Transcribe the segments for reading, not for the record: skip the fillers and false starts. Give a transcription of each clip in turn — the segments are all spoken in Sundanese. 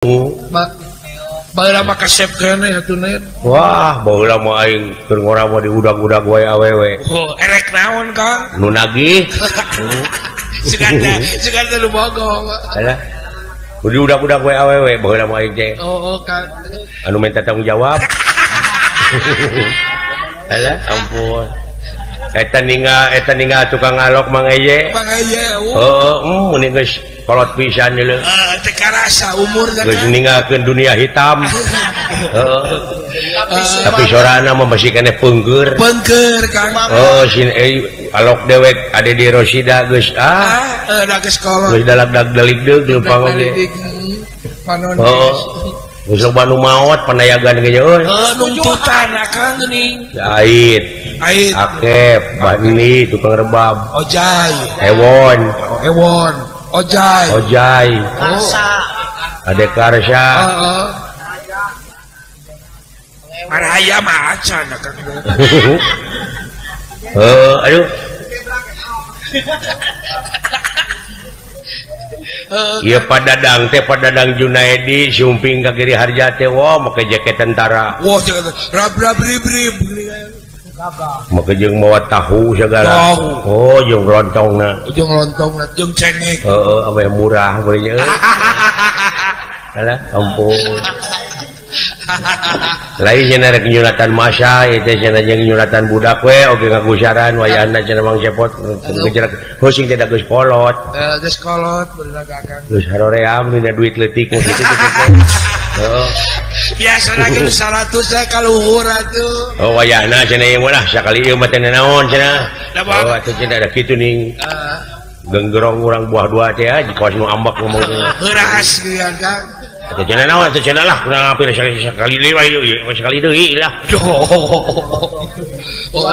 Baheula mah kasep keneh atuh Nen. Wah, baheula mah aing keur ngora mah diudag-udag wae awewe. Oh, erek naon, Kang? Nu nagih. Sugan teh nu bogoh. Alah. Nu diudag-udag wae awewe baheula mah aing teh. Oh, Kang. Anu minta tanggung jawab. Alah, ampun. Eta ninggal tukang alok Mang Eye. Mang Eye. Heeh, mun geus kolot pisan deuleu. Teu karasa umur geus ninggalkeun dunia hitam. Heeh. Tapi sorana mah masih keneh peungeur. Peungeur Kang. Oh, sin alok dewek ade di Rosida geus ah. Heeh, da geus kolot. Geus dalag-dag deuk leumpang oge. Panon. Heeh. Geus loba nu maot panayagan ge euy. Heeh, nungtutan akang geuning. Ait. Ait. Akep, Bani, tukang rebab. Ojai. Ewon. Ewon. Ojai. Ojai. Karsa. Ade Karsa. Heeh. Maraya mah acan akang. Heuh, aduh. Ieu Padadang teh Padadang Junaedi sumping ka Giri Harja teh wah make jaket tentara. Wah, rab-rab rib-rib. Make jeung mawa tahu segala. Oh, jeung lontongna. Jeung lontongna, jeung cengek. Heeh, ameh murah beunya. Alah, ampun. Lain cenah rek nyunatan masa ieu teh cenah jeung nyunatan budak we oge ngagusaran wayahna cenah Mang Cepot ngejerak heuh teh da geus kolot. Geus kolot bener Akang. Geus haroream dina duit leutik kitu teh. Heeh. Biasana ge 100 teh kaluhur atuh. Oh wayahna cenah ieu mah sakali ieu mah teh naon cenah. Oh atuh cenah da kitu ning. Genggerong urang buah dua teh kawas nu ambak ngomong teh. Heuras geuan Kang. Atuh cenah naon atuh cenah lah kurang hampir sekali deui wae sekali deui lah. Oh,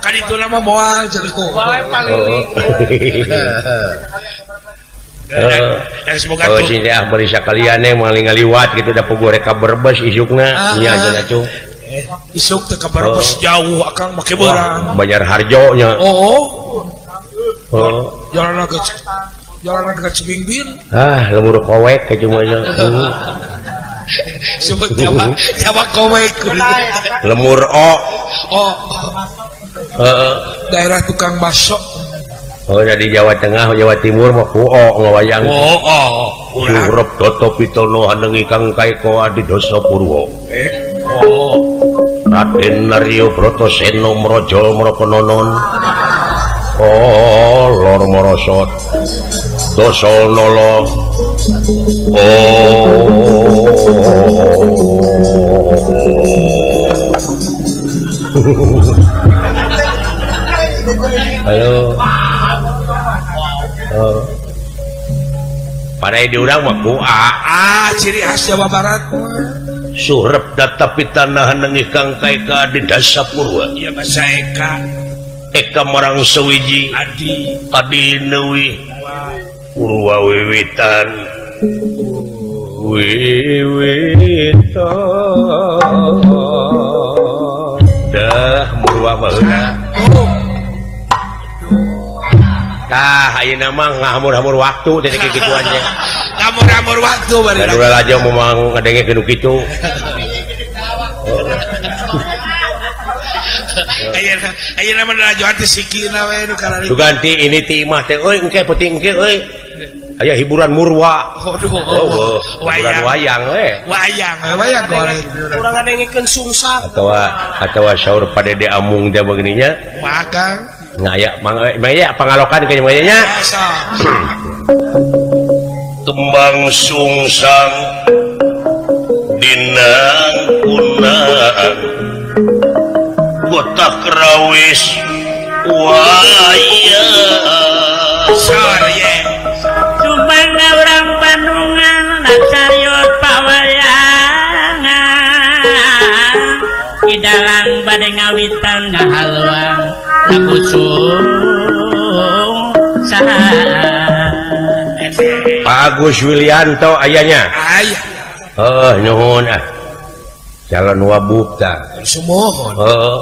kan itu nama moal cenah. Wae paling. Semoga oh sih ah bari sakalian eh moal ngaliwat kitu da puguh rek ka Brebes isukna nya cenah cuh. Isuk teh ka Brebes jauh akang make beurang. Banjar Harjo nya. Oh. Oh. Jalan ke jalan ke Cibingbin. Ah, lemur kowek ke cuma nya. Sebut Jawa, Jawa kowek. Lemur o. Oh. Heeh. Daerah tukang bakso. Oh, dari Jawa Tengah, Jawa Timur mah ku o ngawayang. Oh, oh. Surep Toto Pitono hanengi kang kaeko adi dasa purwa. Oh. Raden Naryo Brotoseno mrojol mrokononon. Oh, lor morosot. Dosol nolo. Oh. Ayo. Oh. Pada di urang mah ku a. Ah, ciri khas Jawa Barat. Surep datapi tanah nengih kang kaeka di dasa purwa. Ya bahasa Eka. Eka marang sewiji adi adi neuwi purwa wiwitan wiwitan dah murwa baheula. Tah ayeuna mah ngahamur-hamur waktu teh kikituan teh. Hamur-hamur waktu bari. Da ulah aja moal ngadengekeun nu kitu. Ayeuna mah lalajoan teh sikina we nu kararitu. Suganti ini ti imah teh euy engke peuting engke euy. Aya hiburan murwa. Aduh. Oh, hiburan wayang we. Wayang, wayang goreng. Urang ngadengekeun sungsang. Atawa saur padede amung teh begininya. Makang. Ngaya mangaya pangalokan ke nya. Kembang sungsang dinang kunang botak rawis wayang sore sumangga urang Bandungan naksariot pawayangan di dalang bade ngawitan ngahaluang lakusung saha Pak Agus Wilianto ayahnya ayah. Oh nuhun ah calon wabuk ta sumuhun. Heeh.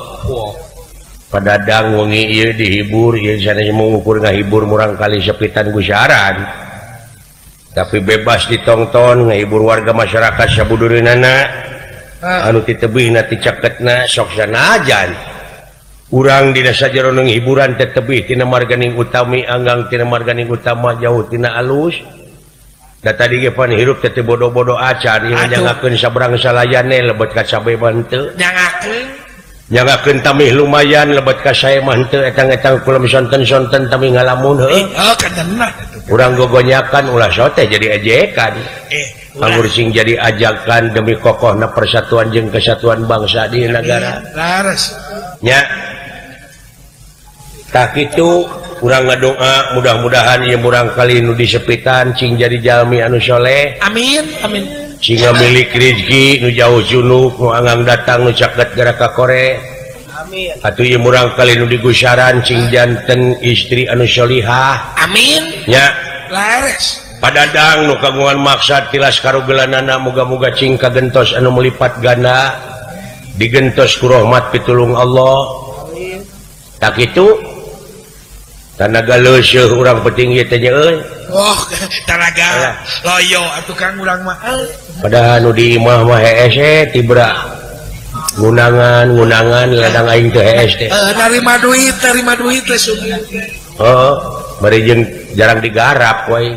Padadang wengi ieu dihibur ieu sanes mengukur ngahibur murang kali sepitan gusaran. Tapi bebas ditonton ngahibur warga masyarakat sabudureunana anu titebihna ti caketna sok sanajan urang dina sajeroning hiburan teh tebih tina marganing utami anggang tina marganing utama jauh tina alus. Da tadi ge pan hirup teh teu bodo-bodo acan ieu nyangakeun sabrang salayane lebet ka sabe mah henteu. Nyangakeun. Nyangakeun tamih lumayan lebet ka sae mah henteu etang-etang kulem sonten-sonten tamih ngalamun heuh. Heuh kadenah. Urang gogonyakan ulah sote jadi ejekan. Anggur sing jadi ajakan demi kokohna persatuan jeung kesatuan bangsa di negara. Laras. Nya. Tah kitu urang ngadoa mudah-mudahan ieu murang kali nu disepitan cing jadi jalmi anu soleh. Amin amin. Cing milik rezeki nu jauh junuk nu anggang datang nu caket gara ka kore. Amin. Atuh ieu murang kali nu digusaran cing janten istri anu solihah. Amin. Nya. Lares. Padadang nu kagungan maksad tilas karugelanana muga-muga cing kagentos anu melipat ganda digentos ku rahmat pitulung Allah. Amin. Tak kitu tanaga leuseuh urang penting ieu teh nya euy. Oh, tanaga loyo atuh Kang urang mah. Padahal nu di imah mah hees tibra. Ngunangan-ngunangan ladang aing teh hees teh. Narima duit teh sugih. Heeh, bari jeung jarang digarap we.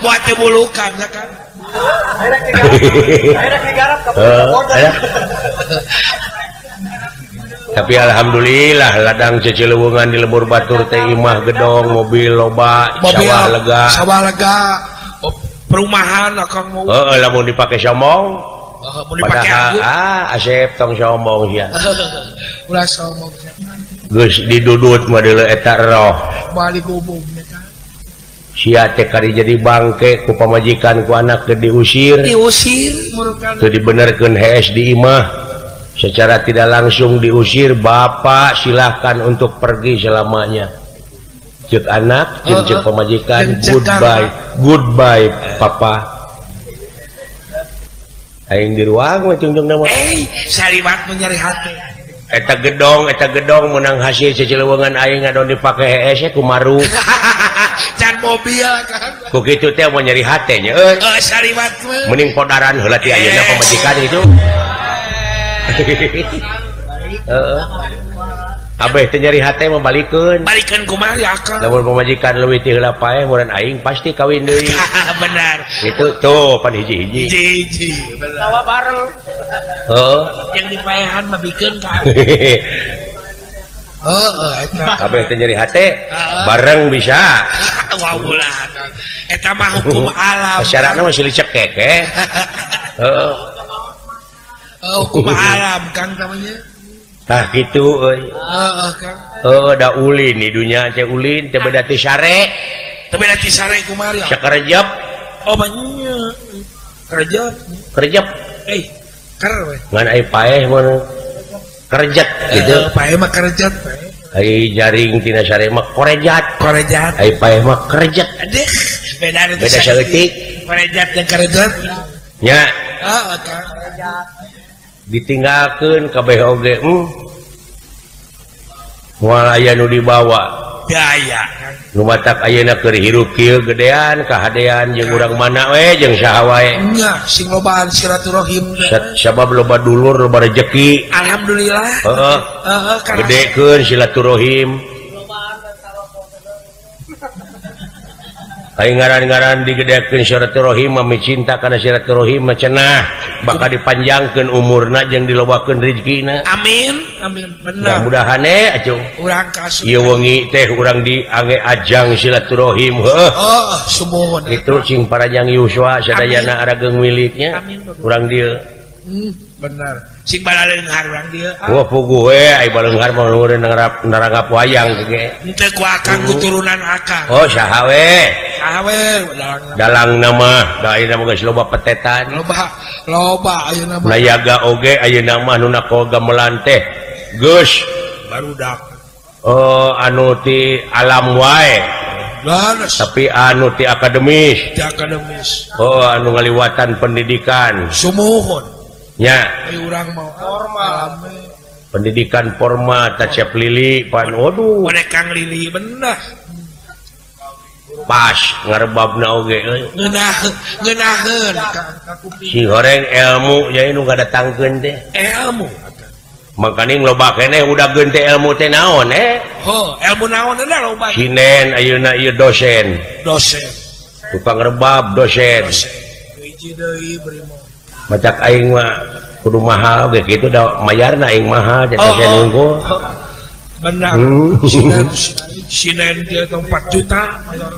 Buat teh bulukan ya Kang. Akhirnya digarap ka. Tapi alhamdulillah ladang cecilewungan di lembur batur teh imah gedong mobil loba sawah lega. Sawah lega. Oh, perumahan akang mau. Heeh, lamun dipake sombong. Heeh, mun dipake aku. Ah, asep tong sombong sia. Ulah sombong sia. Geus didudut mah deuleu eta roh. Moal digubung eta. Sia teh kari jadi bangke ku pamajikan ku anak teu diusir. Diusir murukan. Teu dibenerkeun hees di imah. Secara tidak langsung diusir, bapak silahkan untuk pergi selamanya. Cek anak, cek pemajikan, goodbye, goodbye papa. Aing di ruang we tunjung nama. Saliwat menyeri hati. Eta gedong menang hasil cecileuweungan aing ngadon dipake hees ku maru. Can mobil kan. Ku kitu teh mau nyeri hate nya euy. Saliwat mah. Mending podaran heula ti ayeuna pamajikan itu. Heeh. Abeh teh nyeri hate mah balikeun. Balikeun kumaha ya Akang? Lamun pamajikan leuwih ti heula paeh meureun aing pasti kawin deui. Benar. Itu tuh pan hiji-hiji. Hiji-hiji. Benar. Tawa bareng. Heeh. Yang dipaehan mah bikeun ka. Heeh eta. Abeh teh nyeri hate bareng bisa. Wah ulah. Eta mah hukum alam. Syaratna mah silih cekek eh. Heeh. Hukum alam Kang namanya. Tah kitu euy. Heeh Kang. Heuh da ulin di dunya teh ulin teh beda ti sare. Teh beda ti sare kumaha ya? Sakerejep. Oh banyak. Kerejep. Kerejep. Ker we. Ngan ai paeh mah kerjet gitu. Paeh mah kerjet paeh. Ai jaring tina sare mah korejat. Korejat. Ai paeh mah kerjet. Aduh, beda beda saeutik. Korejat jeung kerjet. Nya. Heeh Kang. Ditinggalkeun kabeh oge moal aya nu dibawa daya nu matak ayeuna keur hirup kieu gedean kahadean jeung urang mana we jeung saha wae nya sing lobaan silaturahim sabab loba dulur loba rejeki alhamdulillah heeh heeh gedekeun silaturahim aing ngaran-ngaran digedekeun silaturahim mah cinta kana silaturahim mah cenah bakal dipanjangkeun umurna jeung dilobakeun rezekina. Amin amin bener. Mudah-mudahan atuh urang kasih ieu wengi teh urang diange ajang silaturahim heuh. Oh sumuhun. Itu sing parajang yuswa sadayana arageung miliknya urang dieu. Bener. Sing balaleunghar urang dieu. Wah puguh we ai baleunghar mah luhur narangap wayang ge. Henteu ku akang ku turunan akang. Oh saha we? Saha we dalang nama da ayeuna mah geus loba petetan. Loba loba ayeuna mah. Nayaga oge ayeuna mah nu nako gamelan teh geus barudak. Oh anu ti alam wae. Tapi anu ti akademis. Ti akademis. Oh anu ngaliwatan pendidikan. Sumuhun. Nya. Urang mau formal. Pendidikan formal tacep lili pan waduh. Kang Lili bener. Pas ngarebabna oge euy. Ngeunaheun ka kuping. Si horeng ilmu jadi nu ngadatangkeun teh. Ilmu. Makaning loba keneh udah teh ilmu teh naon eh? Oh, ilmu naon da loba. Sinen ayeuna ieu dosen. Dosen. Tukang rebab dosen. Dosen. Hiji deui brimo. Macak aing mah kudu mahal ge kitu da mayarna aing mahal teh dosen unggul. Benar. Sinen dia 4 juta mayar.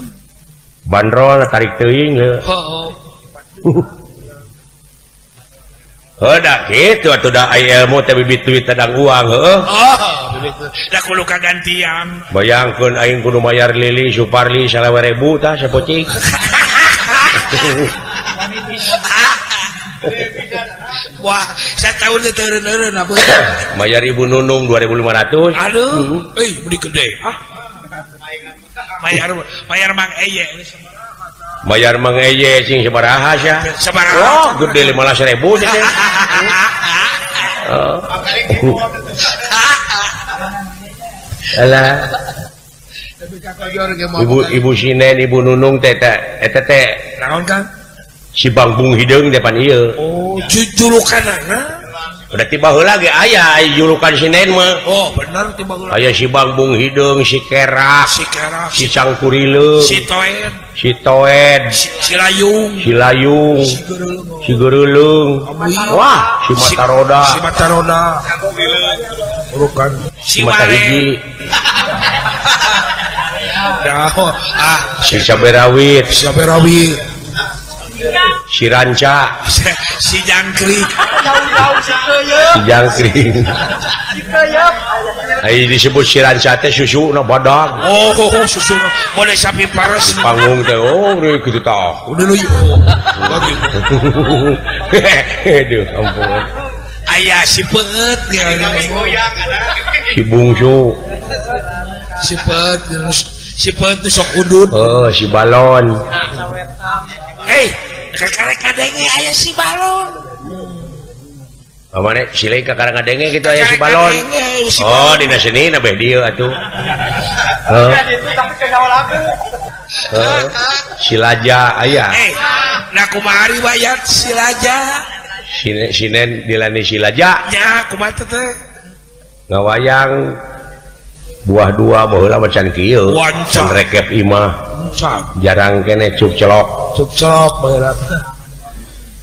Bandrol tarik teuing heuh. Heeh. Heuh da kitu atuh da aya ilmu teh bibit duit tadang uang heuh. Oh, bibit. Da kudu kagantian. Bayangkeun aing kudu mayar Lili Suparli 20.000 tah sapocik. Wah, satahun teh teureun-eureun apa. Mayar Ibu Nunung 2.500. Aduh, euy beli gede. Hah? Mayar Mang Eye. Bayar Mang Eye sing sabaraha sia? Sabaraha. Oh, gede 15.000 teh. Oh. Alah. Ibu Sinen, Ibu Nunung teh eta teh. Naon Kang? Si Bangbung hideung depan ieu. Oh, julukanana. Berarti baheula ge aya julukan Sinen mah. Oh, bener ti baheula. Aya si Bangbung hideung, si Kerak, si Kerak, si Cangkurileung, si Toed, si Toed, si Layung, si Layung, si Geureuleung. Wah, si Mataroda. Si Mataroda. Urukan si Mata Hiji. Nah, ah, si Saberawit, si Saberawit. Si Ranca, si Jangkrik, si Jangkrik. Ai disebut si Ranca teh susuna badag. Oh, susu boleh sapi pares. Panggung teh oh kitu tah. Udah lu. Aduh, ampun. Aya si Peut si Bungsu. Si Peut, si Peut sok udud. Oh, si Balon. Hei, kakarek kadenge aya si Balon. Pamane silih kakarek kadenge kitu aya si Balon. Oh, dina seni na beh dieu atuh. Heuh. Si Laja aya. Eh, nah kumaha riwayat si Laja? Sinen dilani si Laja. Nya kumaha teh? Ngawayang buah dua baheula macan kieu. Wanca. Rekep imah. Jarang kene cuk celok. Cuk celok baheula.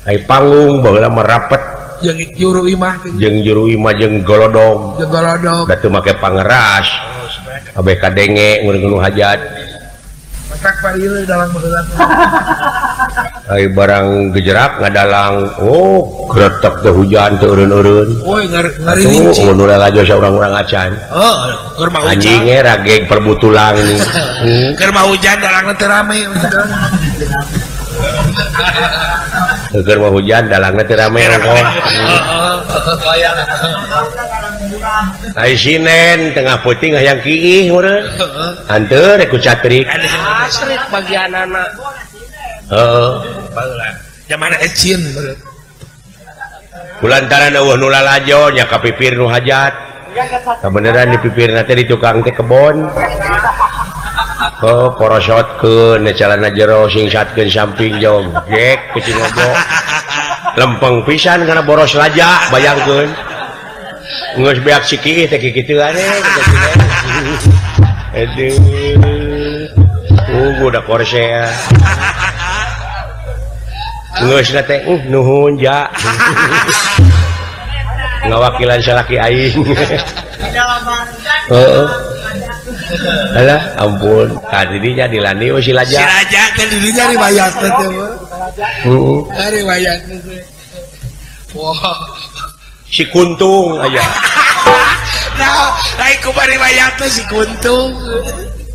Ai panggung baheula merapet jeung juru imah jeung juru imah jeung golodog. Jeung golodog. Da teu make pangeras. Kabeh kadenge ngeureun hajat. Matak parieu dalang baheula. Ai barang gejerak ngadalang, oh gretek teh hujan teu eureun-eureun. Woi ngaririnci. Mun lalajo saurang-urang acan. Heeh, keur mah hujan. Anjing ge rageg perbutulang. Keur mah hujan dalangna teu rame. Keur mah hujan dalangna teu rame rongkoh. Ai sinen tengah peuting hayang kiih meureun. Hanteu rek ku catrik. Asrik bagianana. Heeh. Baheula. Zaman ecin meureun. Kulantaran eueuh nu lalajo nya ka pipir nu hajat. Kabeneran di pipirna teh di tukang teh kebon. Oh, porosotkeun calana jero singsatkeun samping jogek ku Cingogo. Lempeng pisan kana boros laja bayangkeun. Geus beak si kiih teh kikituan we. Aduh. Udah korsea. Geus teh nuhun ja. Ngawakilan salaki aing. Heeh. Alah ampun, tah didinya dilani we si Laja. Si Laja teh didinya riwayat teh. Heeh. Riwayat teh. Wah. Si Kuntung aya. Nah, lain kumaha riwayatna si Kuntung.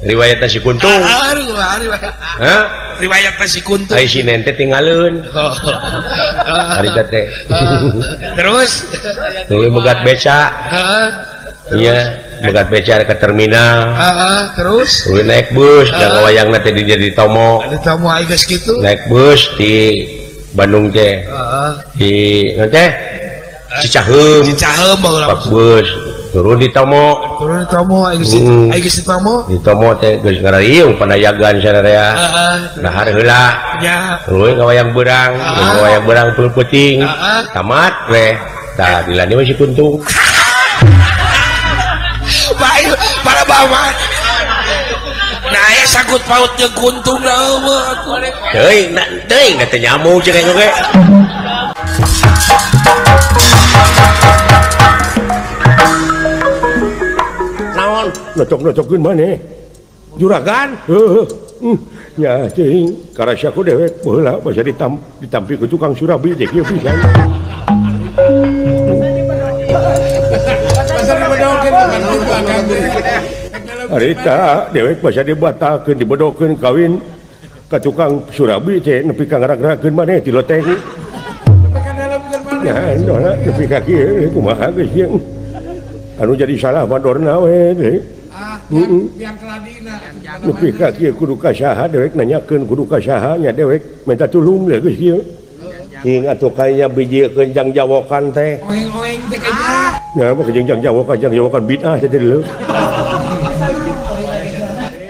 Riwayatna si Kuntung. Hah? Riwayatna si Kuntung. Ai si Nente tinggaleun. Harita teh. Terus tuluy megat beca. Heeh. Iya, megat beca ke terminal. Heeh, terus tuluy naik bus, da ngawayangna teh di jadi Tomo. Di Tomo ai geus kitu. Naik bus di Bandung teh. Heeh. Di naon teh? Cicaheum. Cicaheum baheula. Bus. Turun di Tomo. Turun di Tomo, aing geus di Tomo. Di Tomo teh geus ngarariung panayagan sararea. Heeh. Dahar heula. Nya. Tuluy ka wayang beurang, ka wayang beurang peuting. Tamat we. Tah dilani we si Kuntung. Bae para bawa. Nah, aya sangkut paut jeung Kuntung da eueuh atuh. Teuing, teuing da teu nyamuk jeung aing oge. Naon? Nocok-nocokeun maneh. Juragan? Heuh. Nya teuing karasa ku dewek baheula basa ditampi ku tukang surabi teh kieu pisan. Harita dewek basa dibatalkeun dibodohkeun kawin ka tukang surabi teh nepi ka ngarag-ragkeun maneh ti loteng. Ya, ndona nepi ka kieu kumaha geus ieu. Anu jadi salah mah dorna we teh. Heeh. Nepi ka kieu kudu ka saha dewek nanyakeun kudu ka saha nya dewek minta tulung we geus ieu. Cing atuh kayanya bijiekeun jang jawokan teh. Oeng-oeng teh kayanya. Ya mah jeung jang jawokan bid'ah teh deuleu.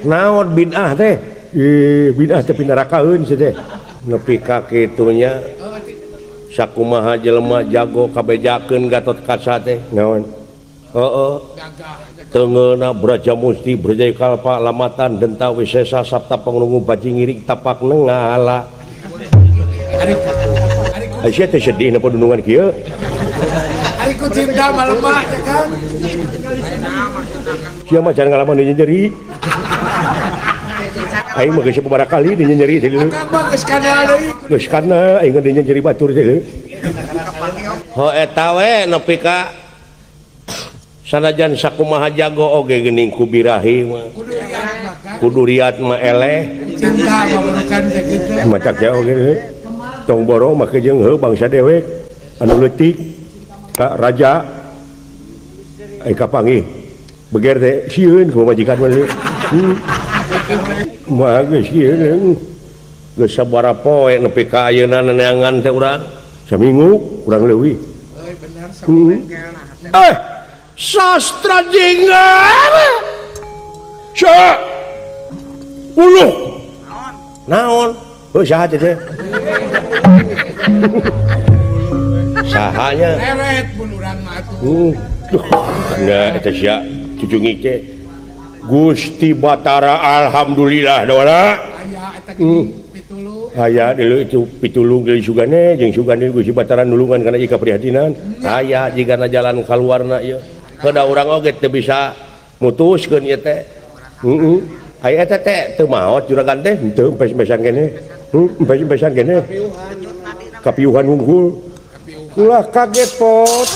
Naon bid'ah teh? Ih, bid'ah teh pinarakaeun sia teh. Nepi ka kitu nya. Sakumaha jelema jago kabejakeun Gatot Kaca teh. Naon? Heeh. Tengeuna Braja Musti Braja Kalpa Lamatan Denta Wisesa Sapta Panglungu Bajingiring Tapak Nengala. Aisyah teh sedih napa dunungan kieu. Ari ku cinta mah lemah ya kan. Sia mah jangan ngalaman di nyeri. Aing mah geus sababaraha kali di nyeri teh. Akang mah geus kana deui. Geus kana aing di nyeri batur teh. Ho eta we nepi ka sanajan sakumaha jago oge geuning ku birahi mah. Kudu riat mah eleh. Cinta mah bukan sakitu. Macak jauh oge. Tong borong make jeung heuh bangsa dewek anu leutik ka raja ai kapanggih beger teh sieun ku pamajikan mah. Mah geus sieun geus sabaraha poe nepi ka ayeuna neangan teh urang saminggu kurang leuwih. Euy bener saminggu. Eh sastra jinggar. Sa uluh. Naon? Heuh saha teh? Sahanya. Leret mun urang mah atuh. Nah, eta sia cucungi teh. Gusti Batara alhamdulillah dola. Aya eta pitulung. Aya deuleu itu pitulung deui sugane jeung sugane Gusti Batara nulungan kana ieu kaprihatinan. Aya jigana jalan kaluarna ieu. Kedah urang oge teu bisa mutuskeun ieu teh. Heeh. Aya eta teh teu maot juragan teh henteu empes-empesan keneh. Empes-empesan keneh. Kapiuhan unggul. Ulah kaget pot.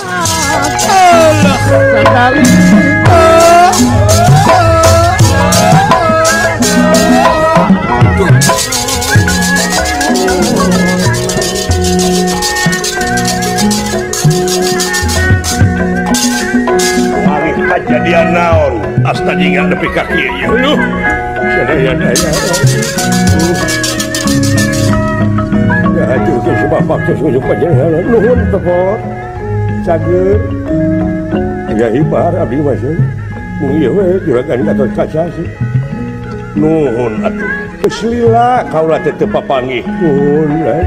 Mari kajadian naon asta jingga nepi ka kieu ieu. Luh. Sadaya-daya. Aduh, sebab waktu sujuk panjenengan nuhun tepot. Cager. Ya hibar abdi mah sih. Mung ieu we juragan Gatot Kaca sih. Nuhun atuh. Geus lila kaula teh teu papanggih. Nuhun lah.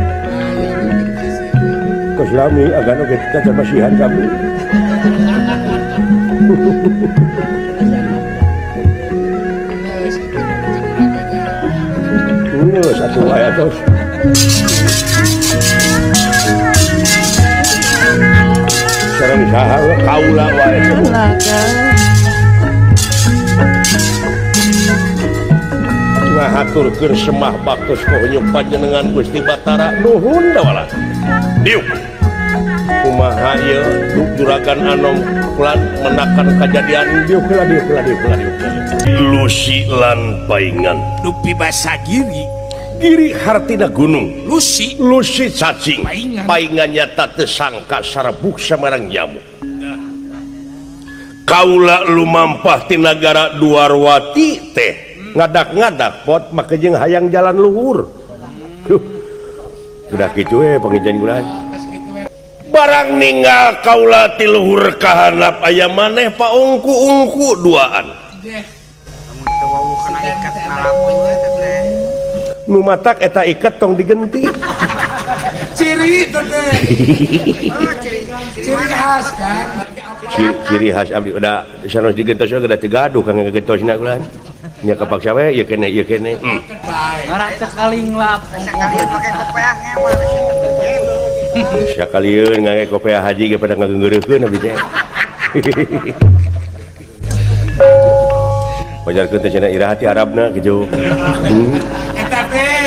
Geus lami agan oge kaca masihan kami. Geus atuh aya tos. Sareng saha kaula wae. Ngahaturkeun semah baktos kohunyuk panjenengan Gusti Batara nuhun dawala. Diuk. Kumaha ieu juragan anom kulan menakan kajadian diuk heula diuk heula diuk heula diuk. Lusi lan paingan. Dupi basa giri. Giri hartina gunung. Lusi. Lusi cacing. Paingan. Paingan nyata teu sangka sarebuk samarang jamu. Kaula lumampah ti nagara Duarwati teh ngadak-ngadak pot make jeung hayang jalan luhur. Duh. Udah kitu we pangijan urang. Barang ninggal kaula ti luhur ka handap aya maneh paungku-ungku duaan. Nu matak eta iket tong digenti. Ciri teh. Ciri khas kan. Ciri khas abdi udah sanos digentos oge da teu gaduh kang ngagentosna ulah. Nya kapaksa we ieu keneh ieu keneh. Ngarak sakaling lap. Sakalieun ngangge kopeah haji ge pada ngageungeureukkeun abdi teh. Pajarkeun teh cenah iraha ti Arabna kitu. Eta teh.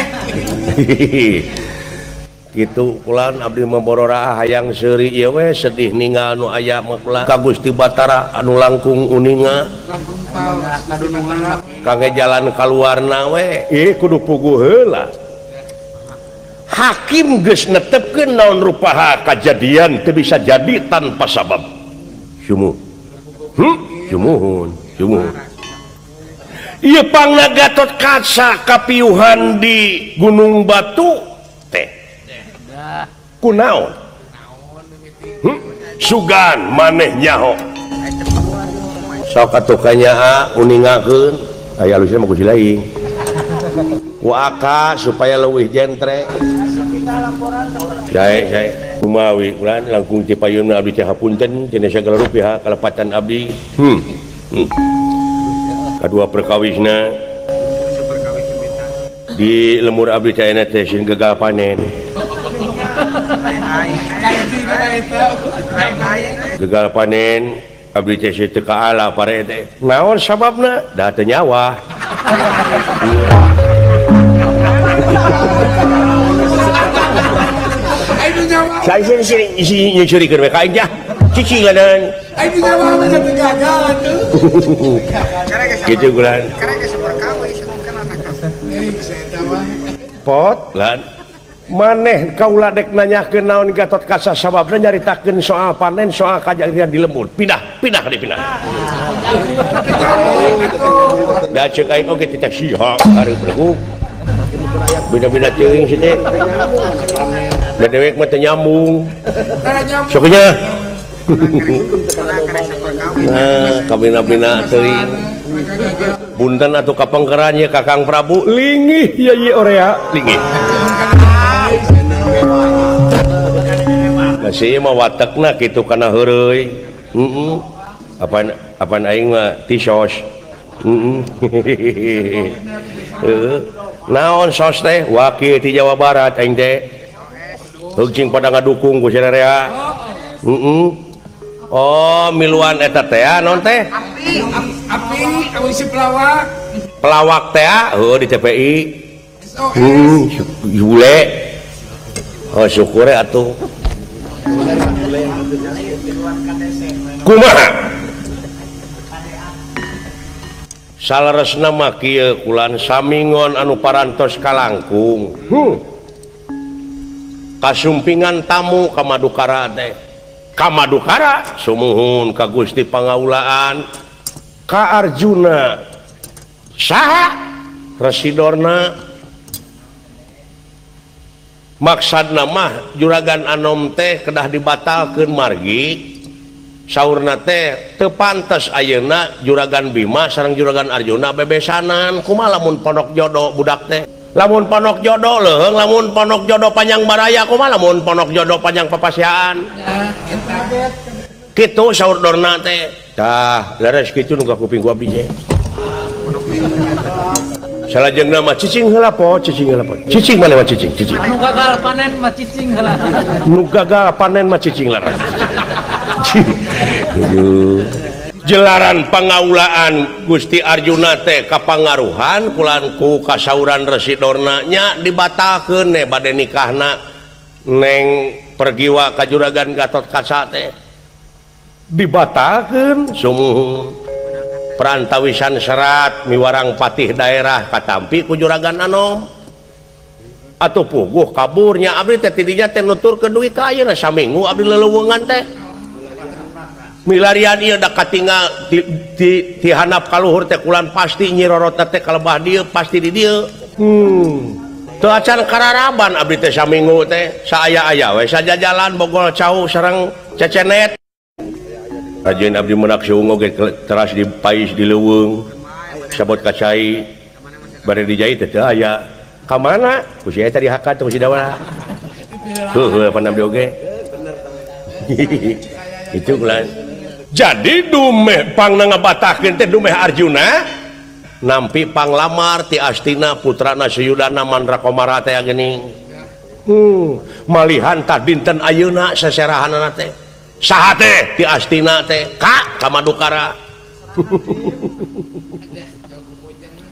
Kitu kulan abdi mah borora hayang seuri ieu we sedih ninggal nu aya mah kula ka Gusti Batara anu langkung uninga. Kangge jalan kaluarna we ih kudu puguh heula. Hakim geus netepkeun naon rupaha kajadian teu bisa jadi tanpa sabab. Sumuh. Sumuhun, sumuhun. Ieu pangna Gatot Kaca kapiuhan di Gunung Batu teh. Kunaon? Sugan maneh nyaho. Sok atuh kanyaha uningakeun aya alusna mah ku lain. Ku aka supaya leuwih jentre. Jae jae kumawi ulan langkung ti payunna abdi teh hapunten cenah sagala rupiah kalepatan abdi. Kadua perkawisna di lemur abdi teh ayeuna teh sieun gagal panen. Gagal panen abdi teh sieun teu kaala pare teh. Naon sababna? Da teu nyawa. Saya sini nyurikeun we ka aing jah. Cicing ladan. Aing nyawa mah teu gagal atuh. Kitu gulan. Pot lan maneh kaula dek nanyakeun naon Gatot Kaca sababna nyaritakeun soal panen soal kajadian di lembur. Pindah, pindah di pindah. Da ceuk aing oge teh siha hareup berku. Beda-beda teuing si teh. Da dewek mah teu nyambung. Sok nya. Nah, kabina-bina teuing. Punten atuh kapengkeran ye Kakang Prabu lingih ye ye orea lingih. Masih mah watekna kitu kana heureuy. Heeh. Apan apan aing mah tisos. Heeh. Heeh. Naon sos teh wakil ti Jawa Barat aing teh. Heug cing pada ngadukung ku sararea. Heeh. Oh, miluan eta teh naon teh? Api, api, isi pelawak. Pelawak teh heuh di TPI. Heeh, bule. Oh, syukur atuh. Kumaha? Saleresna mah kieu kulan samingon anu parantos kalangkung. Kasumpingan tamu ka Madukara teh. Ka Madukara sumuhun ka Gusti Pangaulaan ka Arjuna. Saha Residorna? Maksudna mah Juragan Anom teh kedah dibatalkeun margi saurna teh teu pantes ayeuna Juragan Bima sareng Juragan Arjuna bebesanan. Kumaha lamun pondok jodoh budak teh? Lamun pondok jodoh leuheung, lamun pondok jodoh panjang baraya, kumaha lamun pondok jodoh panjang papasiaan? Kitu saur dorna teh. Tah, leres kitu nu ka kuping ku abdi teh. Salajengna mah cicing heula po, cicing heula po. Cicing mana mah cicing, cicing. Nu gagal panen mah cicing heula. Nu gagal panen mah cicing laras. Jelaran pangaulaan Gusti Arjuna teh kapangaruhan kulan ku kasauran Resi Dorna nya dibatalkeun ne bade nikahna neng pergiwa ka Juragan Gatot Kaca teh dibatalkeun sumuhun. Perantawisan serat miwarang patih daerah katampi ku Juragan Anom atuh puguh kaburnya abdi teh tidinya teh nuturkeun duit ka ayeuna saminggu abdi leleuweungan teh milarian ieu da katinggal ti handap ka luhur teh kulan pasti Nyi Roro teh kalebah dieu pasti di dieu. Teu acan kararaban abdi teh saminggu teh saaya-aya we sajajalan bogol cau sareng cecenet. Rajin abdi menak siung oge teras di pais di leuweung sabot kacai bari dijahit teh teu aya. Ka mana? Ku si eta dihakat ku si Dawala. Heuh pan abdi oge. Itu kulan. Jadi dumeh pangna ngabatakeun teh dumeh Arjuna nampi panglamar ti Astina putrana Suyudana Mandrakomara teh geuning. Malihan tah dinten ayeuna seserahanana teh. Saha teh ti Astina teh ka ka Madukara.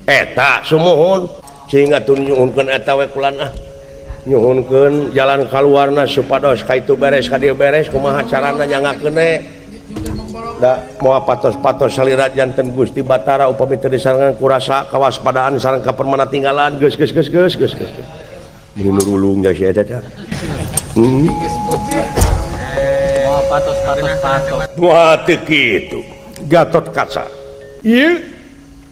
Eta sumuhun sehingga tun nyuhunkeun eta we kulan ah. Nyuhunkeun jalan kaluarna supados ka itu beres ka dieu beres kumaha carana nyangakeun we. Da moal patos-patos salira janten Gusti Batara upami teu disarengan ku rasa kawaspadaan sareng kapermana tinggalan geus geus geus geus geus geus. Mun nurulung da si eta teh. Moal patos-patos patos. Moal teu kitu. Gatot Kaca. Ieu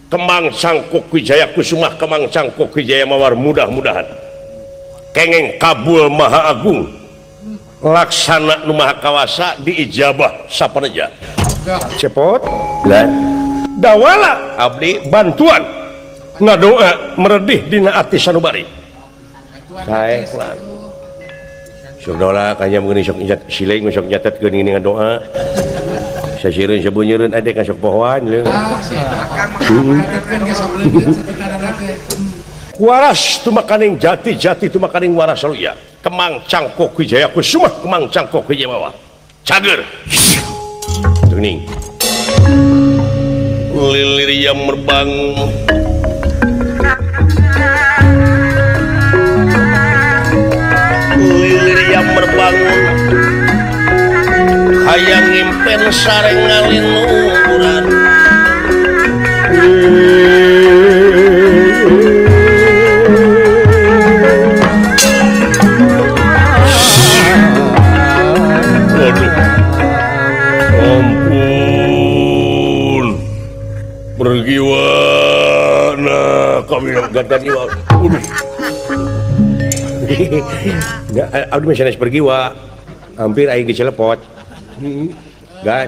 Kemang Cangkuk Wijaya Kusumah Kemang Cangkuk Wijaya Mawar mudah-mudahan kengeng kabul Maha Agung laksana nu Maha Kawasa diijabah sapaneja. Cepot lan Dawala abdi bantuan ngadoa meredih dina ati sanubari. Sae lan. Surdola kanya meureun sok siling sok nyatetkeun gini ngadoa. Sasireun sabunyereun ade ka sok pohoan leuh. Waras tumakaning jati-jati tumakaning waras saluya. Kemang Cangkok Wijaya Kusumah Kemang Cangkok Wijaya Mawar. Cager. Tuning. Lilir yang merbangun. Lilir yang merbangun. Hayang ngimpen sareng ngalinuran. Waduh. Ampun. Pergiwana kami gantan iwa. Waduh. Abdi mah sanes pergiwa. Hampir aing dicelepot. Gan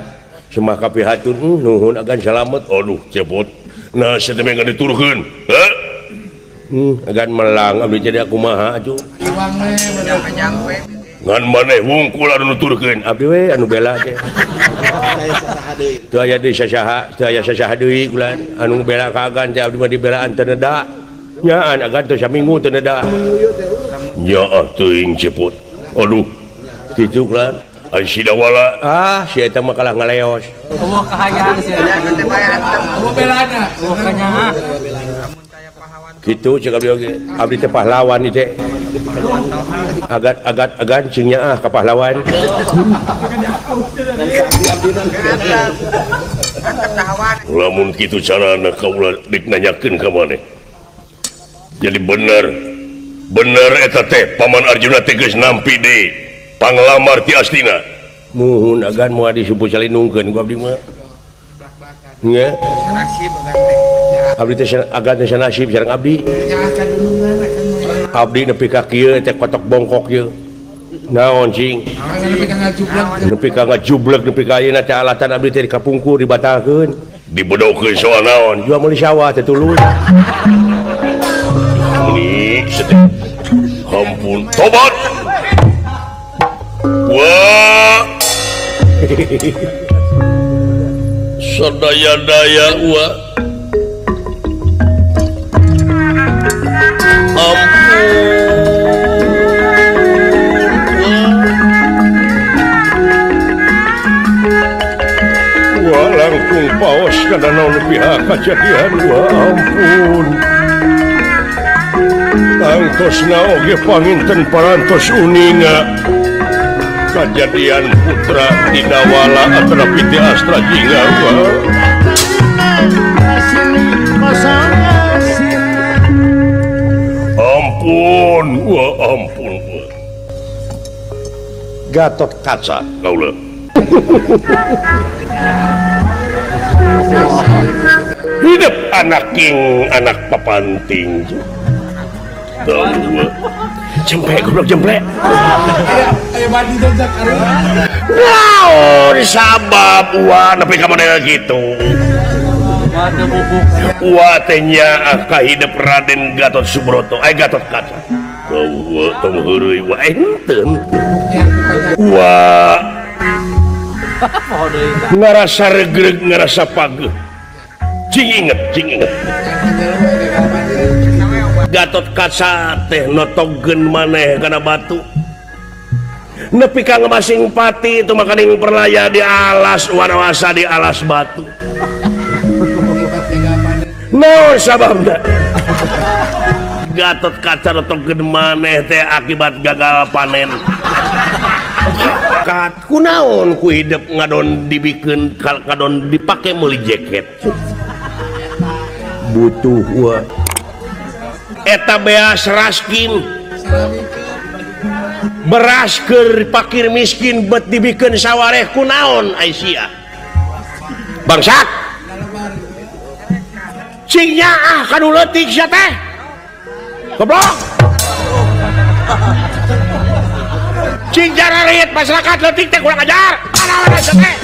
semah kapihatur nuhun agan salamet. Aduh cepot. Nah sia teh meh diturunkeun. Heh. Agan melang abdi jadi kumaha atuh. Ngan maneh wungkul anu nuturkeun abdi we anu bela teh. Teu aya deui sasaha, teu aya sasaha deui kulan anu bela ka agan teh abdi mah dibelaan teu neda. Nyaan agan teh saminggu teu neda. Nyaah teuing cepot. Aduh kitu kulan. Ai si Dawala ah si eta mah kalah ngaleos. Eueuh kahayang si eta. Eueuh belana, eueuh kanyaah. Kitu cek abdi oge. Abdi teh pahlawan ieu teh. Agat-agat agan cing nyaah ka pahlawan. Lamun kitu carana kaula dik nanyakeun ka maneh. Jadi bener. Bener eta teh Paman Arjuna teh geus nampi deui panglamar ti Astina. Muhun agan moal disupu salinungkeun ku abdi mah. Nya. Abdi teh agan teh sanasib sareng abdi. Abdi nepi ka kieu teh kotok bongkok ieu. Naon cing? Nepi ka ngajubleg nepi ka ayeuna teh alatan abdi teh dikapungkur dibatalkeun. Dibedokeun soal naon? Jual meuli sawah teh tuluy. Meni sedih. Ampun, tobat. Wah. Sadaya-daya wa. Ampun. Wah langkung paos kana naon pihak kajadian wah ampun. Tangtosna oge panginten parantos uninga kajadian putra Dawala atanapi ti Astra Jingga wah. Ampun, wah ampun. Gatot Kaca kaula. Hidup anak king, anak papanting. Jempe goblok jempe. Naon sabab uwa nepi ka model kitu. Uwa teh nyaah ka hidep Raden Gatot Subroto, eh Gatot Kaca. Eueuh tong heureuy wa henteu. Uwa ngarasa regreg ngarasa pageuh. Cing inget, cing inget. Gatot Kaca teh notogeun maneh kana batu. Nepi ka ngemasing pati itu makaning perlaya di alas wanawasa di alas batu. No sababna. Gatot Kaca notogeun maneh teh akibat gagal panen. Kat kunaon ku hidep ngadon dibikeun kadon dipake meuli jaket. Butuh wa. Eta beas raskin beras keur pakir miskin bet dibikeun sawareh kunaon ai sia bangsat cing nyaah kanu leutik sia teh goblok cing jarareut masyarakat leutik teh kurang ajar anaon sia teh.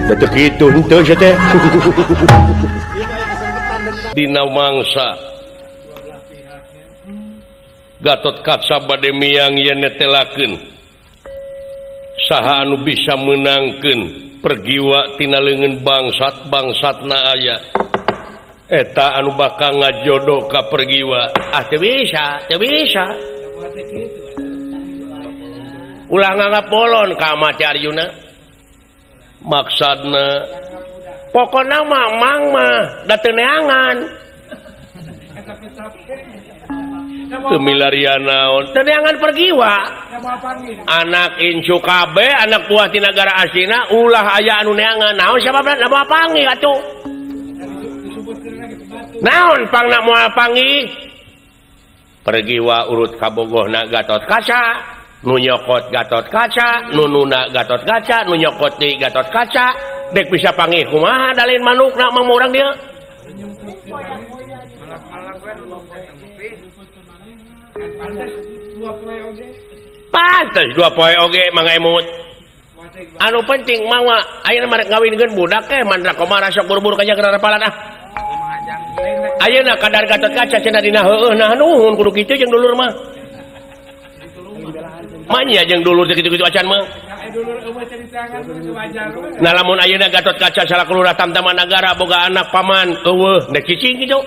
Detik itu henteu sia teh. Dina mangsa Gatot Kaca bade miang yen netelakeun saha anu bisa meunangkeun pergiwa tina leungeun bangsat bangsatna aya eta anu bakal ngajodoh ka pergiwa. Ah teu bisa, teu bisa. Ulah nganggap bolon ka mati Arjuna. Maksudna pokona mah mang mah da teu neangan teu milarian naon teu neangan pergiwa anak incu kabeh anak buah ti nagara asina ulah aya anu neangan naon sababna da moal panggih atuh naon pangna moal panggih pergiwa urut kabogohna Gatot Kaca nu nyokot Gatot Kaca, nu nuna Gatot Kaca, nu nyokot di Gatot Kaca, dek bisa panggih kumaha dalin manukna mang urang dieu. Pantes dua poe oge Mang Emut. Anu penting mawa ayeuna mah rek ngawinkeun budak teh Mandra Komara sok buru-buru ka jaga rapalan ah. Ayeuna kadar Gatot Kaca cenah dina heueuh nah nuhun kudu kitu jeung dulur mah. Manya jeung dulur teh kitu-kitu acan mah. Nah lamun ayeuna Gatot Kaca salaku lurah Tamtama Nagara boga anak paman eueuh dek cicing kitu.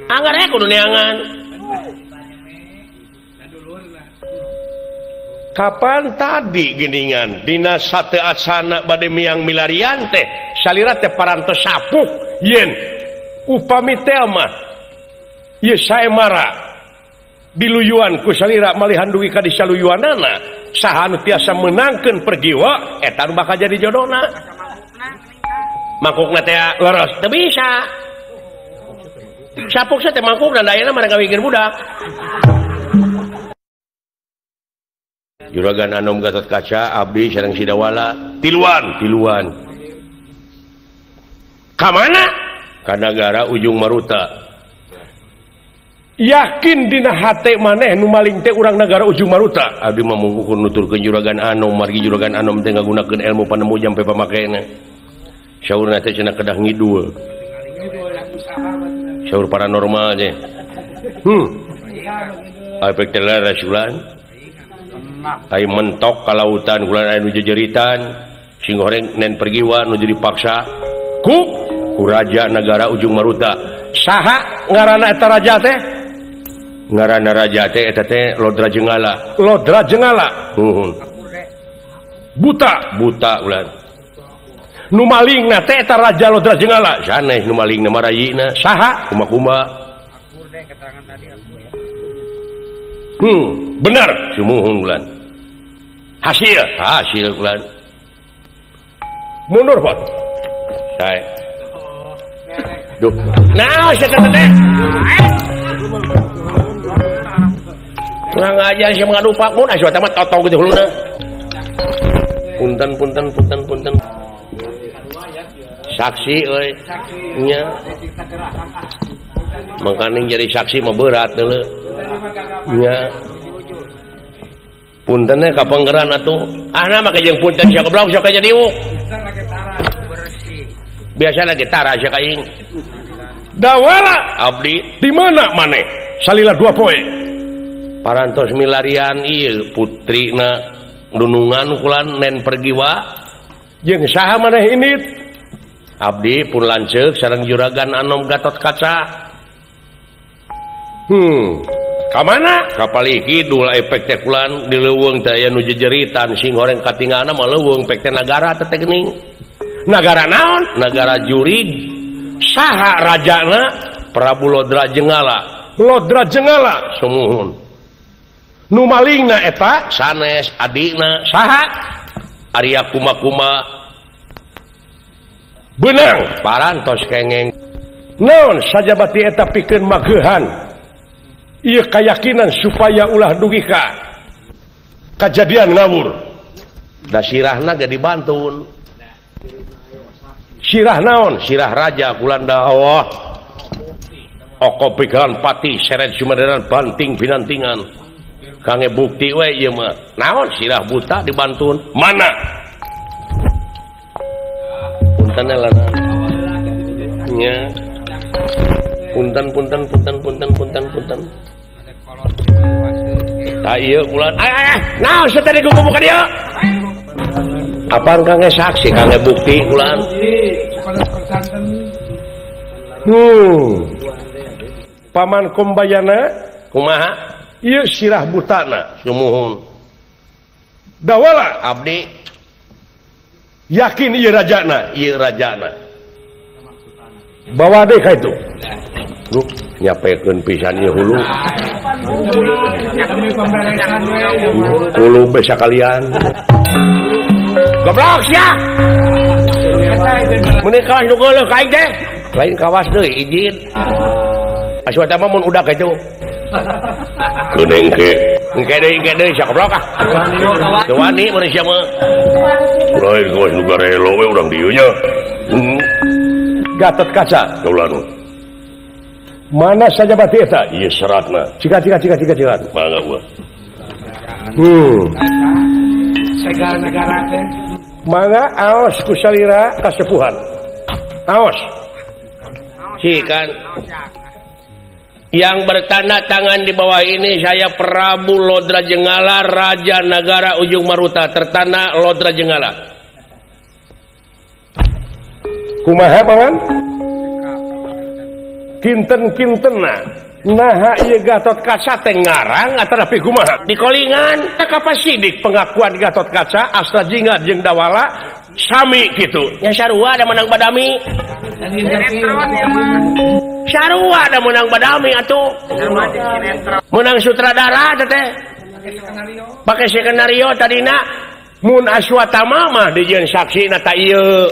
Anggar we kudu neangan. Kapan tadi geuningan dina sate asana bade miang milarian teh salira teh parantos sapuk yen upami teh mah ieu saemara diluyuan ku salira malihan dugi ka disaluyuanana saha anu tiasa meunangkeun pergiwa eta nu bakal jadi jodona mangkukna teh leres teu bisa sapuk teh mangkukna da ayeuna mah ngawinkeun budak. Juragan Anom Gatot Kaca abdi sareng Sidawala tiluan tiluan ka mana ka nagara Ujung Maruta. Yakin dina hate maneh nu maling teh urang nagara Ujung Maruta. Abdi mah mungkur nuturkeun Juragan Anom margi Juragan Anom teh ngagunakeun ilmu panemu jampe pamakena. Saurna teh cenah kedah ngidul. Saur paranormal teh. Efek teh rasulan. Ai mentok ka lautan ulah aya nu jejeritan sing goreng nen pergiwa nu jadi paksa ku raja nagara Ujung Maruta. Saha ngaranna eta raja teh? Ngaranna raja teh eta teh Lodra Jenggala. Lodra Jenggala. Nuhun. Buta, buta ulah. Nu malingna teh eta raja Lodra Jenggala. Sanes nu malingna mah rayina. Saha? Kuma-kuma. Bener, sumuhun ulan. Hasil, hasil ulan. Mundur, Pak. Sae. Duh. Nah, sia teh. Kurang ajar sia mah ngadupak mun asa mah totong kitu huluna. Punten punten punten punten. Saksi euy. Nya. Mangkaning jadi saksi mah berat deuleu. Nya. Puntennya kapenggeran atuh. Ah nah make jeung punten sia goblok sok jadi diuk. Biasa lagi tara sia ka aing. Dawala abdi di mana maneh? Salila 2 poe. Parantos milarian ieu putrina dunungan kulan nen pergiwa jeung saha maneh indit? Abdi pun lanceuk sareng juragan Anom Gatot Kaca. Ka mana? Kapalih kidul efek teh kulan di leuweung teh aya nu jejeritan sing horeng katingalna mah leuweung pek teh nagara teh geuning. Nagara naon? Nagara jurig. Saha rajana? Prabu Lodra Jengala. Lodra Jengala sumuhun. Nu malingna eta sanes adina saha? Arya Kuma-kuma. Beunang parantos kengeng. Naon sajabati eta pikeun mageuhan. Ieu kayakinan supaya ulah dugi ka kajadian ngawur. Da sirahna ge dibantun. Sirah naon? Sirah raja kulanda Allah. Oko pikiran pati seret sumaderan banting binantingan. Kangge bukti we ieu mah. Naon sirah buta dibantun? Mana? Punten lana. Nya. Punten punten punten punten punten punten. Ta ieu ulan. Ay ay naon sia tadi gugup ka dieu? Apaan kangge saksi kangge bukti ulan. Paman Kumbayana kumaha? Ieu sirah butana sumuhun. Dawala abdi yakin ieu rajana, ieu rajana. Bawa deh ka itu. Duh, nyapekeun pisan ieu hulu. Hulu besa kalian. Goblok sia. Mun kawas nu geuleuh ka aing teh. Lain kawas deui izin. Aswata mah mun udah kitu. Geuning ke. Engke deui sia goblok ah. Teu wani mun sia mah. Lain kawas nu garelo we urang dieu nya. Gatot Kaca kaulanu. Mana saja bati eta? Ieu seratna. Cika cika cika cika cika. Mangga gua. Segala negara teh. Mangga aos ku salira kasepuhan. Aos. Cikan. Yang bertanda tangan di bawah ini saya Prabu Lodra Jengala, Raja Nagara Ujung Maruta, tertanda Lodra Jengala. Kumaha paman? Kinten-kintenna naha ieu Gatot Kaca teh ngarang atanapi kumaha? Dikolingan teh kapasidik pengakuan Gatot Kaca Astra Jingga jeung Dawala sami kitu. Nya sarua da menang badami. Sarua da menang badami atuh. Menang sutradara teh. Pake skenario tadina mun Aswatama mah dijieun saksina ta ieu.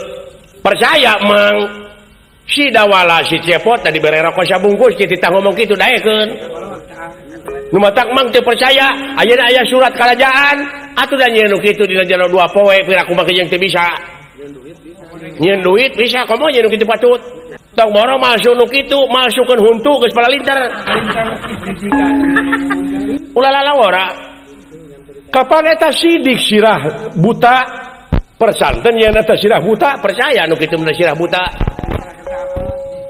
Percaya mang si Dawala si Cepot tadi bere rokok sabungkus titah ngomong kitu daekeun. Nu matak mang teu percaya ayeuna aya surat kerajaan atuh da nyieun nu kitu dina jero 2 poe pira kumaha jeung teu bisa. Nyieun duit bisa komo nyieun nu kitu patut. Tong boro masuk nu kitu masukeun huntu geus palalinter. Ulah lalawara. Kapan eta sidik sirah buta persanten yen eta sirah buta percaya nu kitu mah sirah buta.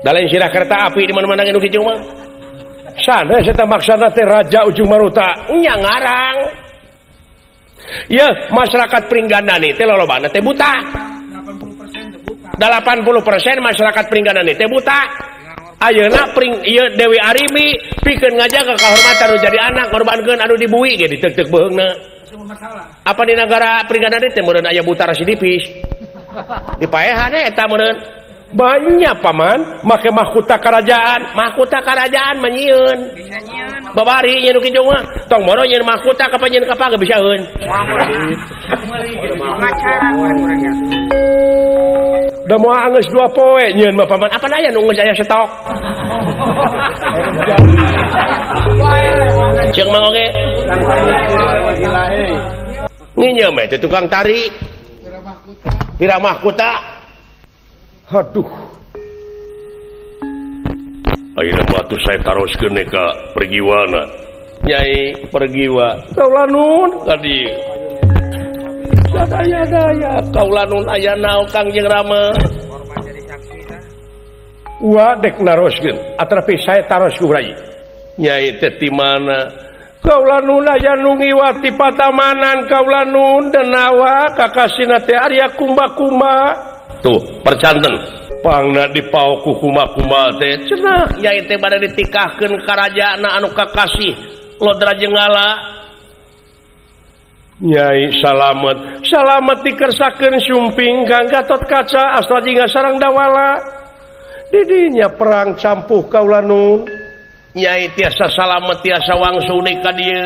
Da lain sirah kereta api di mana-mana nu kitu mah. Sanes eta maksana teh Raja Ujung Maruta nya ngarang. Yeuh masyarakat Pringgandani teh lolobana teh buta. 80% masyarakat Pringgandani teh buta. Ayeuna pring ieu Dewi Arimbi pikeun ngajaga kahormatan nu jadi anak ngorbankeun anu dibui ge diteuk-teuk beuheungna. Apa di negara Pringgandani teh meureun aya buta residipis. Dipaehan eta meureun. Banyak paman make mahkota kerajaan, mahkota kerajaan mah nyieun. Babari nyeun kitu mah, tong boro nyeun mahkota kapan nyeun kapan ge bisaeun. Da moal anggeus 2 poe nyeun mah paman, apa aya nu geus aya stok. Ceuk mah oge. Nginyeum teh tukang tari. Pira mahkota. Aduh. Ayeuna mah atuh saya taroskeun ka Pergiwana. Nyai Pergiwa. Kaula nun tadi. Sadaya-daya kaula nun aya naon Kangjeng Rama. Wa dek naroskeun, atrapi saya taros ku Rai. Nyai teh ti mana? Kaula nun aya nu ngiwat ti patamanan kaula nun denawa kakasina teh Arya Kumba-kumba. Tuh, percanten. Pangna dipaok ku Kumba-kumba teh. Cenah nyai teh bade ditikahkeun ka rajana anu kakasih Lodra Jenggala. Nyai salamet, salamet dikersakeun sumping Kang Gatot Kaca asal jingga sarang dawala. Didinya perang campuh kaula nun. Nyai tiasa salamet tiasa wangsul ka dieu.